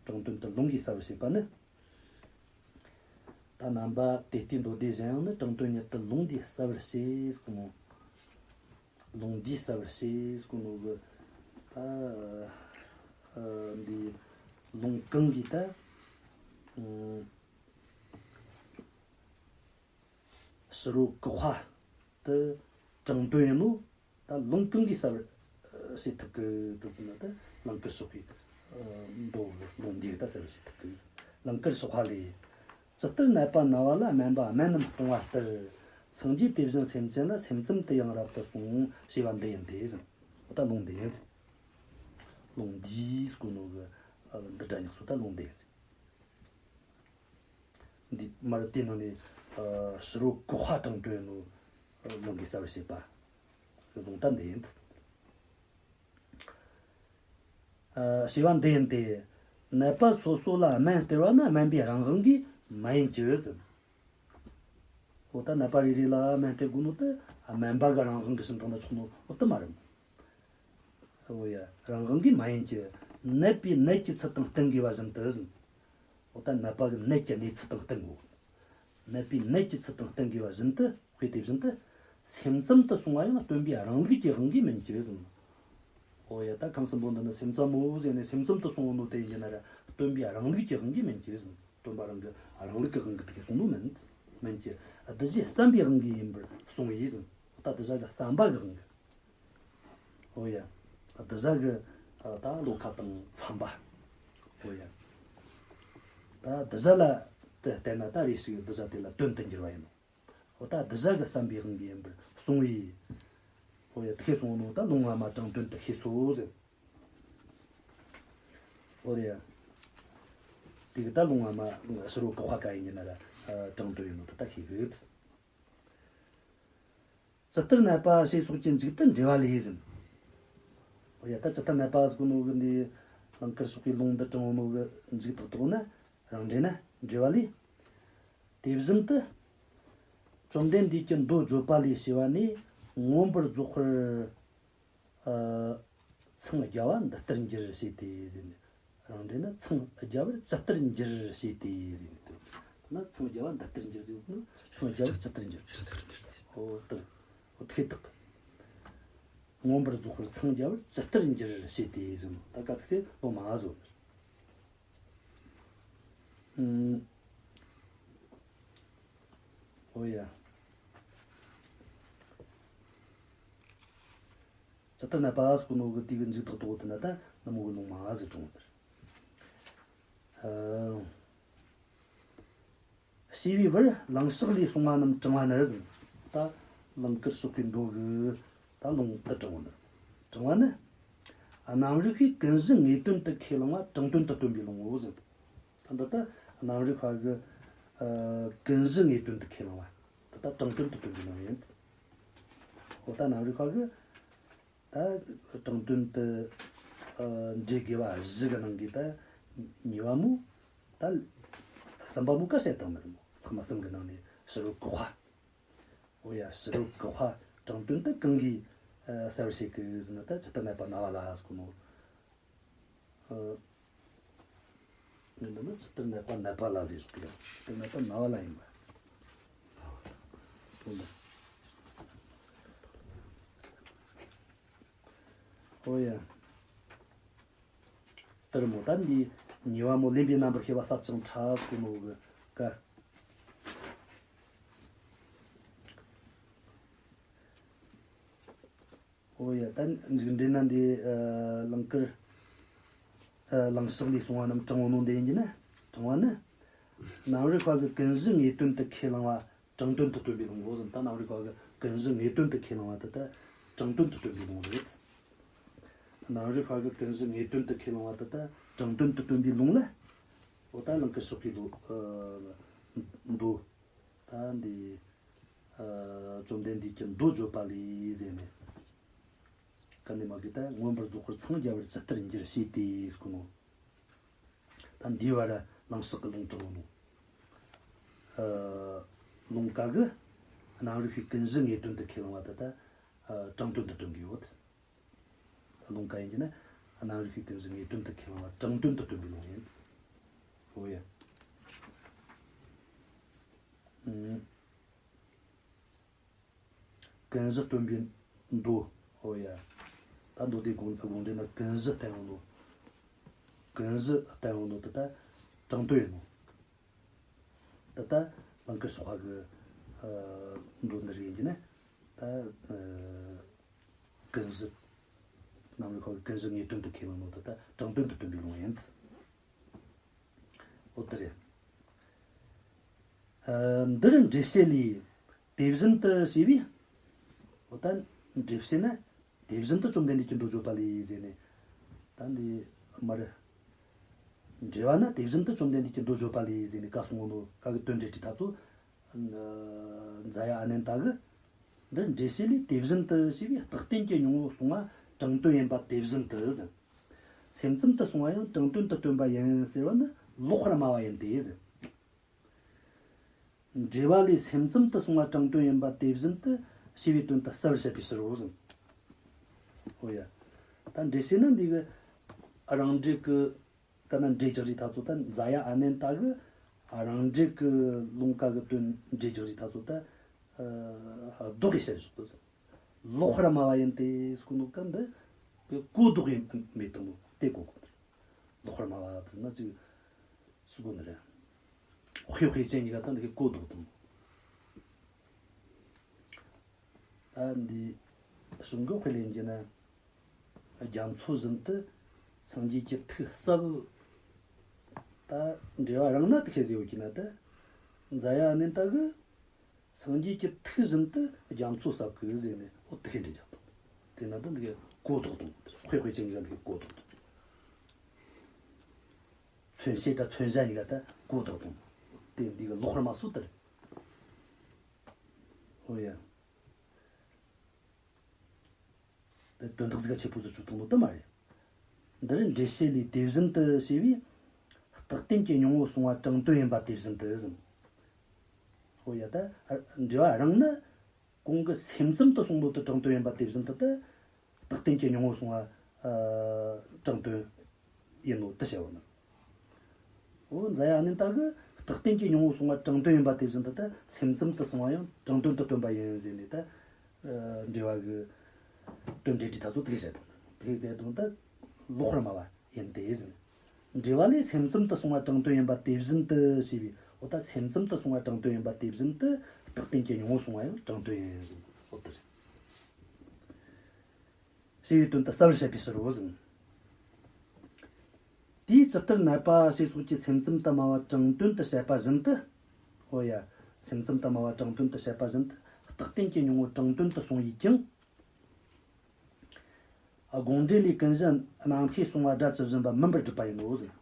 དྲང་དོན་དུ་ལུང་གིས་གསལ་བར་བྱེད་པ་ནི། ད་རྣམ་པ་དེ་ལྟའི་མདོ་སྡེ་གཞན་ཡང་ནི། དྲང་དོན་ཉིད་དུ་ལུང་འདིས་གསལ་བར་བྱེད་ཟེར་གོ་ནོ། ལུང་འདིས་གསལ་བར་བྱེད་ཟེར་གོ་ནོ་གི། ཨ་ཨ་འདི་ལུང་གང་གིས་ད་ཨུམ་ཕྱི་རོལ་གི་དཔེ་དེ་དྲང་དོན་ཡིན་ནོ། ད་ལུང་གང་གིས་གསལ་བར་བྱེད་ཐུབ་ཀི་དེ་ཟེར་ན། ད་ལང་ཀར་གཤེགས་པའི་ཨ་མདོ་ལུང་འདིས་ད་གསལ་བར་བྱེད་ཐུབ་ཀི། ལང་ཀར་གཤེགས་པ་ལས། ཇི་ལྟར་ནད་པ་ན་བ་ལ་སྨན་པས་སྨན་རྣམས་གཏོང་བ་ལྟར། སངས་རྒྱས་དེ་བཞིན་སེམས་ཅན་ལ། སེམས་ཙམ་དེ་ཡང་རབ་ཏུ་གསུངས། ཞེས་པ་འདི་ཡིན་ཏེ་ཟེར། ད་ལུང་འདི་ཡིན་ཟེར། ལུང་འདིས་ཟེར་གོ་ནོ་གི་ཨ་འདི་སྒྲ་སྙིགས་སོ། ད་ལུང་འདི་ཡིན་ཟེར། འདི་མར་དེ་ནང་ནས་ཨ་ཕྱི་རོལ་གི་དཔེ་དྲང་དོན་ནོ་ལུང་གིས་གསལ་བར་བྱེད་པ། ལུང་ད་འདི་ཡིན། ཨ་ཞེས་པ་འདི་ཡིན་ཏེ། ནད་པ་སོ་སོ་ལ་སྨན་སྟེར་བ་ནི་སྨན་པའི་རང་དབང་གིས་མ་ཡིན་གྱི་ཟེར། འོ་ད་ནད་པ་རེ་རེ་ལ་སྨན་སྟེར་དགོས་ནོ་དེ་སྨན་པ་གི་རང་དབང་གིས་བྱིན་བཏང་ན་ཆོག་ནོ་འོ་དེ་མ་རེད། འོ་ཡ། རང་དབང་གིས་མ་ཡིན་གྱི། ནད་པའི་ནད་ཀྱི་ཚུལ་དང་བསྟུན་དགོས་པ་བཞིན་དུ་ཟེར། འོ་ད་ནད་པ་གི་ནད་ཀྱི་གནས་ཚུལ་དང་བསྟུན་དགོས། ནད་པའི་ནད་ཀྱི་ཚུལ་དང་བསྟུན་དགོས་པ་བཞིན་དུ། དཔེ་དེ་བཞིན་དུ། སེམས་ཙམ་དུ་སོང་བ་ཡང་སྟོན་པའི་རང་ལུགས་ཀྱི་དབང་གིས་མིན་གྱི་ཟེར། འོ་ཡ། ད་ཁམས་གསུམ་པོ་འདི་ནི་སེམས་ཙམ་མོ་ཟེར་ནས་སེམས་ཙམ་དུ་སོང་བ་ནོ་དེ་ཡིན་གྱི་ན་ར། སྟོན་པའི་རང་ལུགས་ཀྱི་དབང་གིས་མིན་གྱི་ཟེར། སྟོན་པ་རང་གི་རང་ལུགས་ཀྱི་དབང་གིས་དེ་གས་སོང་ནོ་མིན། མིན་གྱི། གདུལ་བྱའི་བསམ་པའི་དབང་གིས་ཡིན་པར་གསུངས་པས་ཟེར། ད་གདུལ་བྱ་གི་བསམ་པ་གི་དབང་གིས། འོ་ཡ། གདུལ་བྱ་གི་ད་བློ་ཁ་དང་འཚམ་པ། འོ་ཡ། ད་གདུལ་བྱ་ལ་དེ་བལྟས་ན་ད་རེ་ཞིག་གདུལ་བྱ་དེ་ལ་དོན་དུ་འགྱུར་བ་ཡིན་ནོ། འོ་ད་གདུལ་བྱ་གི་བསམ་པའི་དབང་གིས་ཡིན་པར་གསུངས་པས། འོ་ཡ། དེ་སྐད་གསུངས་ནོ་ད་ལུང་སྔ་མ་དྲང་དོན་དུ་ཤེས་སོ་ཟེར། འོ་ཡ། དེ་གི་ད་ལུང་སྔ་མ་ཕྱི་རོལ་གི་དཔེ་ག་ཡིན་ན་ར་དྲང་དོན་ཡིན་ནོ་ད་ད་ཤེས་གི། ཇི་ལྟར་ནད་པ་ཞེས་སོགས་ཀྱི་མཇུག་ཏུ་འགྲེལ་བ་ལས་ཟིན། འོ་ཡ། ད་ཇི་ལྟར་ནད་པ་ཟེར་གོ་ནོ་གི་འདི་ལང་ཀར་ཕྱོགས་པའི་ལུང་འདི་དྲངས་ནོ་གི་མཇུག་ཏུ་གཏོགས་ན་རང་འགྲེལ་ན་འགྲེལ་བ་ལས། དེ་བཞིན་དུ། བཅོམ་ལྡན་འདས་ཀྱི་མདོ་བརྗོད་པ་ལས་ཞེས་པ་ནས་མངོན་པར་རྫོགས་པར། ཨ། འཚང་རྒྱ་བ་འདི་ལྟར་འགྱུར་ཞེས་ཏེ་ཟེར་ནས། རང་འགྲེལ་ན་འཚང་རྒྱ་བར་ཇི་ལྟར་འགྱུར་ཞེས་ཏེ་ཟེར་ནས་འདུག་ན། འཚང་རྒྱ་བ་འདི་ལྟར་འགྱུར་ཟེར་ན་འཚང་རྒྱ་བར་ཇི་ལྟར་འགྱུར། ཇི་ལྟར་འགྱུར། འོ་ལྟར། འོ་ཐུགས་དག་མངོན་པར་རྫོགས་པར་འཚང་རྒྱ་བར་ཇི་ལྟར་འགྱུར་ཞེས་ཏེ་ཟེར་ནོ། ད་ག་ཚེ་ལོ་མ་བཟོ། ཨུམ། འོ་ཡ། ཇི་ལྟར་ནད་པ་ཟེར་གོ་ནོ་གི་དེ་གི་མཇུག་ཏུ་གཏོགས་དེ་ན་ད་ནུབ་མོ་གི་ལུང་མ་ཟེར་དྲངས་པར། ཨ། ཞེས་པའི་བར་ལང་ཤག་ལས་གསུངས་པ་རྣམས་དྲངས་པ་ནི་ཟེར། ད་ལང་ཀར་ཕྱོགས་པའི་མདོ་གི་ད་ལུང་དུ་དྲངས་པ་ནི། དྲངས་པ་ནི། རྣམ་རིག་པས་ཀུན་གཞི་ངེས་དོན་དུ་ཁས་བླངས་པ་དྲང་དོན་དུ་སྟོན་པའི་ལུང་ངོ་ཟེར། ད་འདི་ལྟ་རྣམ་རིག་པ་གིས་ཨ་ཀུན་གཞི་ངེས་དོན་དུ་ཁས་བླངས་པ་འདི་ལྟ་དྲང་དོན་དུ་སྟོན་པའི་ལུང་ཡིན། འོ་ད་རྣམ་རིག་པ་གིས་ད་དྲང་དོན་དུ་ཨ་འགྲེལ་དགོས་པ་བཞི་གི་ནང་གི་ད་གཉིས་པ་མོ། ད་གསུམ་པ་མོ་ག་བཤད་བཏང་ནི་རེད་མོ། ལྷག་མ་གསུམ་གི་ནང་ནས་ཕྱི་རོལ་གི་དཔེ། འོ་ཡ། ཕྱི་རོལ་གི་དཔེ་དྲང་དོན་དུ་གང་གིས་ཨ་གསལ་བར་བྱེད་ཀྱི་ཟེར་ན། ད་ཇི་ལྟར་ནད་པ་ན་བ་ལ་ཟེར་གོ་ནོ། ཨ། ངས་འདི་ནི་ཇི་ལྟར་ནད་པ་ནད་པ་ལ་ཟེར་ཞོག་གི་ཡ། ཇི་ལྟར་ནད་པ་ན་བ་ལ་ཡིན་པ། འོ་ན། འོ་ཡ། ལྟར་མོ། ད་འདི་གཉིས་པ་མོ་ལེན་པའི་རྣམ་པར་ཤེས་པ་ཟབ་ཅིང་ཕྲ་ཟེར་གོ་ནོ་གི་ཀ། འོ་ཡ། ད་མཇུག་འབྲས་ན་འདི་ཨ་ལང་ཀར་ཨ་ལང་ཤག་ལས་གསུངས་པ་རྣམས་དྲངས་པ་ནོ་འདི་ཡིན་གྱི་ན། དྲངས་པ་ནི། རྣམ་རིག་པ་གིས་ཀུན་གཞི་ངེས་དོན་དུ་ཁས་བླངས་པ་དྲང་དོན་དུ་སྟོན་པའི་ལུང་ངོ་ཟེར། ད་རྣམ་རིག་པ་གིས་ཀུན་གཞི་ངེས་དོན་དུ་ཁས་བླངས་པ་དེ་ད་དྲང་དོན་དུ་སྟོན་པའི་ལུང་རེད། རྣམ་རིག་པ་གིས་ཀུན་གཞི་ངེས་དོན་དུ་ཁས་བླངས་པ་དེ་ད་དྲང་དོན་དུ་སྟོན་པའི་ལུང་ལ། འོ་ད་ལང་ཀར་ཕྱོགས་པའི་མདོ་ཨ་མདོ། ད་འདི་ཨ་བཅོམ་ལྡན་འདས་ཀྱི་མདོ་བརྗོད་པ་ལས་ཟེར་ནས། ག་ནས་མ་གི་ད་མངོན་པར་རྫོགས་པར་འཚང་རྒྱ་བར་ཇི་ལྟར་འགྱུར་ཞེས་ཏེ་ཟེར་གོ་ནོ། ད་འདིའི་བར་ལང་ཤག་གི་ལུང་དྲངས་ནོ། ཨ་ལུང་ཀ་གི་རྣམ་རིག་པས་ཀུན་གཞི་ངེས་དོན་དུ་ཁས་བླངས་པ་དེ་ད་ཨ་དྲང་དོན་དུ་སྟོན་གི་ཡོད། ད་ལུང་ཀ་ཡིན་གྱི་ན་རྣམ་རིག་པས་ཀུན་གཞི་ངེས་དོན་དུ་ཁས་བླངས་པ་དྲང་དོན་དུ་སྟོན་པའི་ལུང་ཡིན། འོ་ཡ། ཨུམ། ཀུན་གཞི་སྟོན་པའི་མདོ། འོ་ཡ། ད་མདོ་སྡེ་དགོངས་དགོངས་འགྲེལ་ན་ཀུན་གཞི་བསྟན་ཡོང་ནོ། ཀུན་གཞི་བསྟན་ཡོང་ནོ་དེ་ད་དྲང་དོན་ཡིན་ནོ། དེ་ད་ལང་ཀར་ཕྱོགས་པ་གི་ཨ་མདོ་འདི་རིགས་ཡིན་གྱི་ན། ད་ཨ་ཀུན་གཞི། རྣམ་རིག་པ་གིས་ཀུན་གཞི་ངེས་དོན་དུ་ཁས་བླངས་ནོ་དེ་ད་དྲང་དོན་དུ་སྟོན་པའི་ལུང་ཡིན། འོ་དེ་རེད། ཨ་འདིར་འགྲེལ་བཤད་ལས། དེ་བཞིན་དུ་ཞེས་པས། འོ་ད་འགྲེལ་བཤད་ན། དེ་བཞིན་དུ་བཅོམ་ལྡན་འདས་ཀྱི་མདོ་བརྗོད་པ་ལས་ཟེར་ནས། ད་འདི་མར། འགྲེལ་བ་ན་དེ་བཞིན་དུ་བཅོམ་ལྡན་འདས་ཀྱི་མདོ་བརྗོད་པ་ལས་ཟེར་ནས་བཀའ་གསུངས་ནོ། བཀའ་གི་དོན་འགྲེལ་བྲིས་ཐག་ཚོ། ཨ་ཛ་ཡ་ཨ་ནན་ད་གི། འདིར་འགྲེལ་བཤད་ལས་དེ་བཞིན་དུ་ཞེས་པའི་རྟགས་རྟེན་གྱི་སྙིང་པོ་གསུངས་པ་དྲང་དོན་ཡིན་པ་དེ་བཞིན་དུ་ཟེར། སེམས་ཙམ་དུ་སོང་བ་ཡང་དྲང་དོན་དུ་སྟོན་པ་ཡིན་ཟེར་བ་ནི་ལོག་པར་སྨྲ་བ་ཡིན་ཏེ་ཟེར། འགྲེལ་བ་ལས་སེམས་ཙམ་དུ་སོང་བ་དྲང་དོན་ཡིན་པ་དེ་བཞིན་དུ་ཞེས་པའི་དོན་དུ་གསལ་བར་བཤད་པའི་ཕྱིར་རོ་ཟེར། འོ་ཡ། ད་འགྲེལ་བཤད་ནི་འདི་གི་རང་འགྲེལ་གི་ ད་ན་འགྲེལ་རྒྱག་རིགས་ད་ཚོ་ད་ཛ་ཡ་ཨ་ནན་ཏ་གི་རང་འགྲེལ་གི་ལུང་ཀ་གི་དོན་འགྲེལ་རྒྱག་རིགས་ད་ཚོ་ད་ཨ་ལྡོག་གི་བཤད་ཞོག་གི། ལོག་པར་སྨྲ་བ་ཡིན་ཏེ་ཟེར་གོ་ནོ་ཀ་འདི་གི་གོ་ལྡོག་ཡིན་མེད་དང་ནོ་དེ་གོ་དགོས་ནི་རེད། ལོག་པར་སྨྲ་བ་ཟེར་ན་ཅིག་ཟེར་གོ་ནི་རེད། དཔེ་དཔེ་ཅན་གཉིས་ཀ་ད་འདི་གི་གོ་ལྡོག་དང་། ད་འདི་གཞུང་གི་དཔེ་ལེན་རྒྱུ་ན། རྒྱ་མཚོ་བཞིན་དུ་སངས་རྒྱས་ཀྱི་ཐུགས་ཟབ། ད་འགྲེལ་བ་རང་ན་དེ་ཁས་ཟེར་ཡོད་ཀྱི་ན་ད། ཛ་ཡ་ཨ་ནན་ཏ་གི་སངས་རྒྱས་ཀྱི་ཐུགས་བཞིན་དུ་རྒྱ་མཚོ་ཟབ་གི་ཟེར་ནས་འོ་དེ་ཁས་འགྲེལ་རྒྱག་དང་། དེ་ན་ད་འདི་གི་གོ་ལྡོག་དང་། དཔེ་དཔེ་ཅན་གཉིས་ཀ་འདི་གི་གོ་ལྡོག་དང་། མཚོན་བྱེད་དང་མཚོན་བྱ་གཉིས་ཀ་ད་གོ་ལྡོག་དང་། དེ་འདི་གི་ལོག་པར་སྨྲ་སྲོལ་དེ་རེད། ཨོ་ཡ། དེ་དོན་དག་ཟིག་ག་ཆེ་པོ་ཟིག་བཅུག་བཏང་ནོ་དེ་མ་རེད། འདིར་འགྲེལ་བཤད་ལས་དེ་བཞིན་དུ་ཞེས་པས། རྟག་བརྟན་གྱི་སྙིང་པོ་གསུང་བ་དྲང་དོན་ཡིན་པ་དེ་བཞིན་དུ་ཟེར། ཧོ་ཡ། ད་འགྲེལ་བ་རང་ནི་གོང་གི་སེམས་ཙམ་དུ་གསུངས་ནོ་དེ་དྲང་དོན་ཡིན་པ་དེ་བཞིན་དུ་ད། རྟག་བརྟན་གྱི་སྙིང་པོ་གསུང་བ་ཨ་དྲང་དོན་ཡིན་ནོ་དེ་བཤད་པ་ན། འོ་ཛ་ཡ་ཨ་ནན་ཏ་གི་རྟག་བརྟན་གྱི་སྙིང་པོ་གསུང་བ་དྲང་དོན་ཡིན་པ་དེ་བཞིན་དུ་ད་སེམས་ཙམ་དུ་གསུང་བ་ཡང་དྲང་དོན་དུ་སྟོན་པ་ཡིན་ཟེར་ནས་ད། ཨ་འགྲེལ་བ་གི་དོན་འགྲེལ་བྲིས་ད་ཚོ་དེ་བཤད་དང་། དེ་བཤད་དང་ད་ལོག་པར་སྨྲ་བ་ཡིན་ཏེ་ཟེར་ནས། འགྲེལ་བ་ལས་སེམས་ཙམ་དུ་གསུང་བ་དྲང་དོན་ཡིན་པ་དེ་བཞིན་དུ་ཞེས་པའི་འོ་ད་སེམས་ཙམ་དུ་གསུང་བ་དྲང་དོན་ཡིན་པ་དེ་བཞིན་དུ་རྟག་བརྟན་གྱི་སྙིང་པོ་གསུང་བ་ཡང་དྲང་དོན་ཡིན་ཟེར་ནས་འོ་དེ་རེད། ཞེས་པའི་དོན་དུ་གསལ་བར་བཤད་པའི་ཕྱིར་རོ་ཟེར། དེས་ཇི་ལྟར་ནད་པ་ཞེས་སོགས་ཀྱི་སེམས་ཙམ་དུ་སྨྲ་བ་དྲང་དོན་དུ་བཤད་པ་བཞིན་དུ། ཨོ་ཡ། སེམས་ཙམ་དུ་སྨྲ་བ་དྲང་དོན་དུ་བཤད་པ་བཞིན་དུ་རྟག་བརྟན་གྱི་སྙིང་པོ་དྲང་དོན་དུ་གསུངས་ཡོད་ཀྱང་། དགོངས་འགྲེལ་ལས་ཀུན་གཞི་རྣམ་ཤེས་གསུང་བ་སྒྲ་ཇི་བཞིན་པ་མིན་པར་སྒྲུབ་པ་ཡིན་ནོ་ཟེར།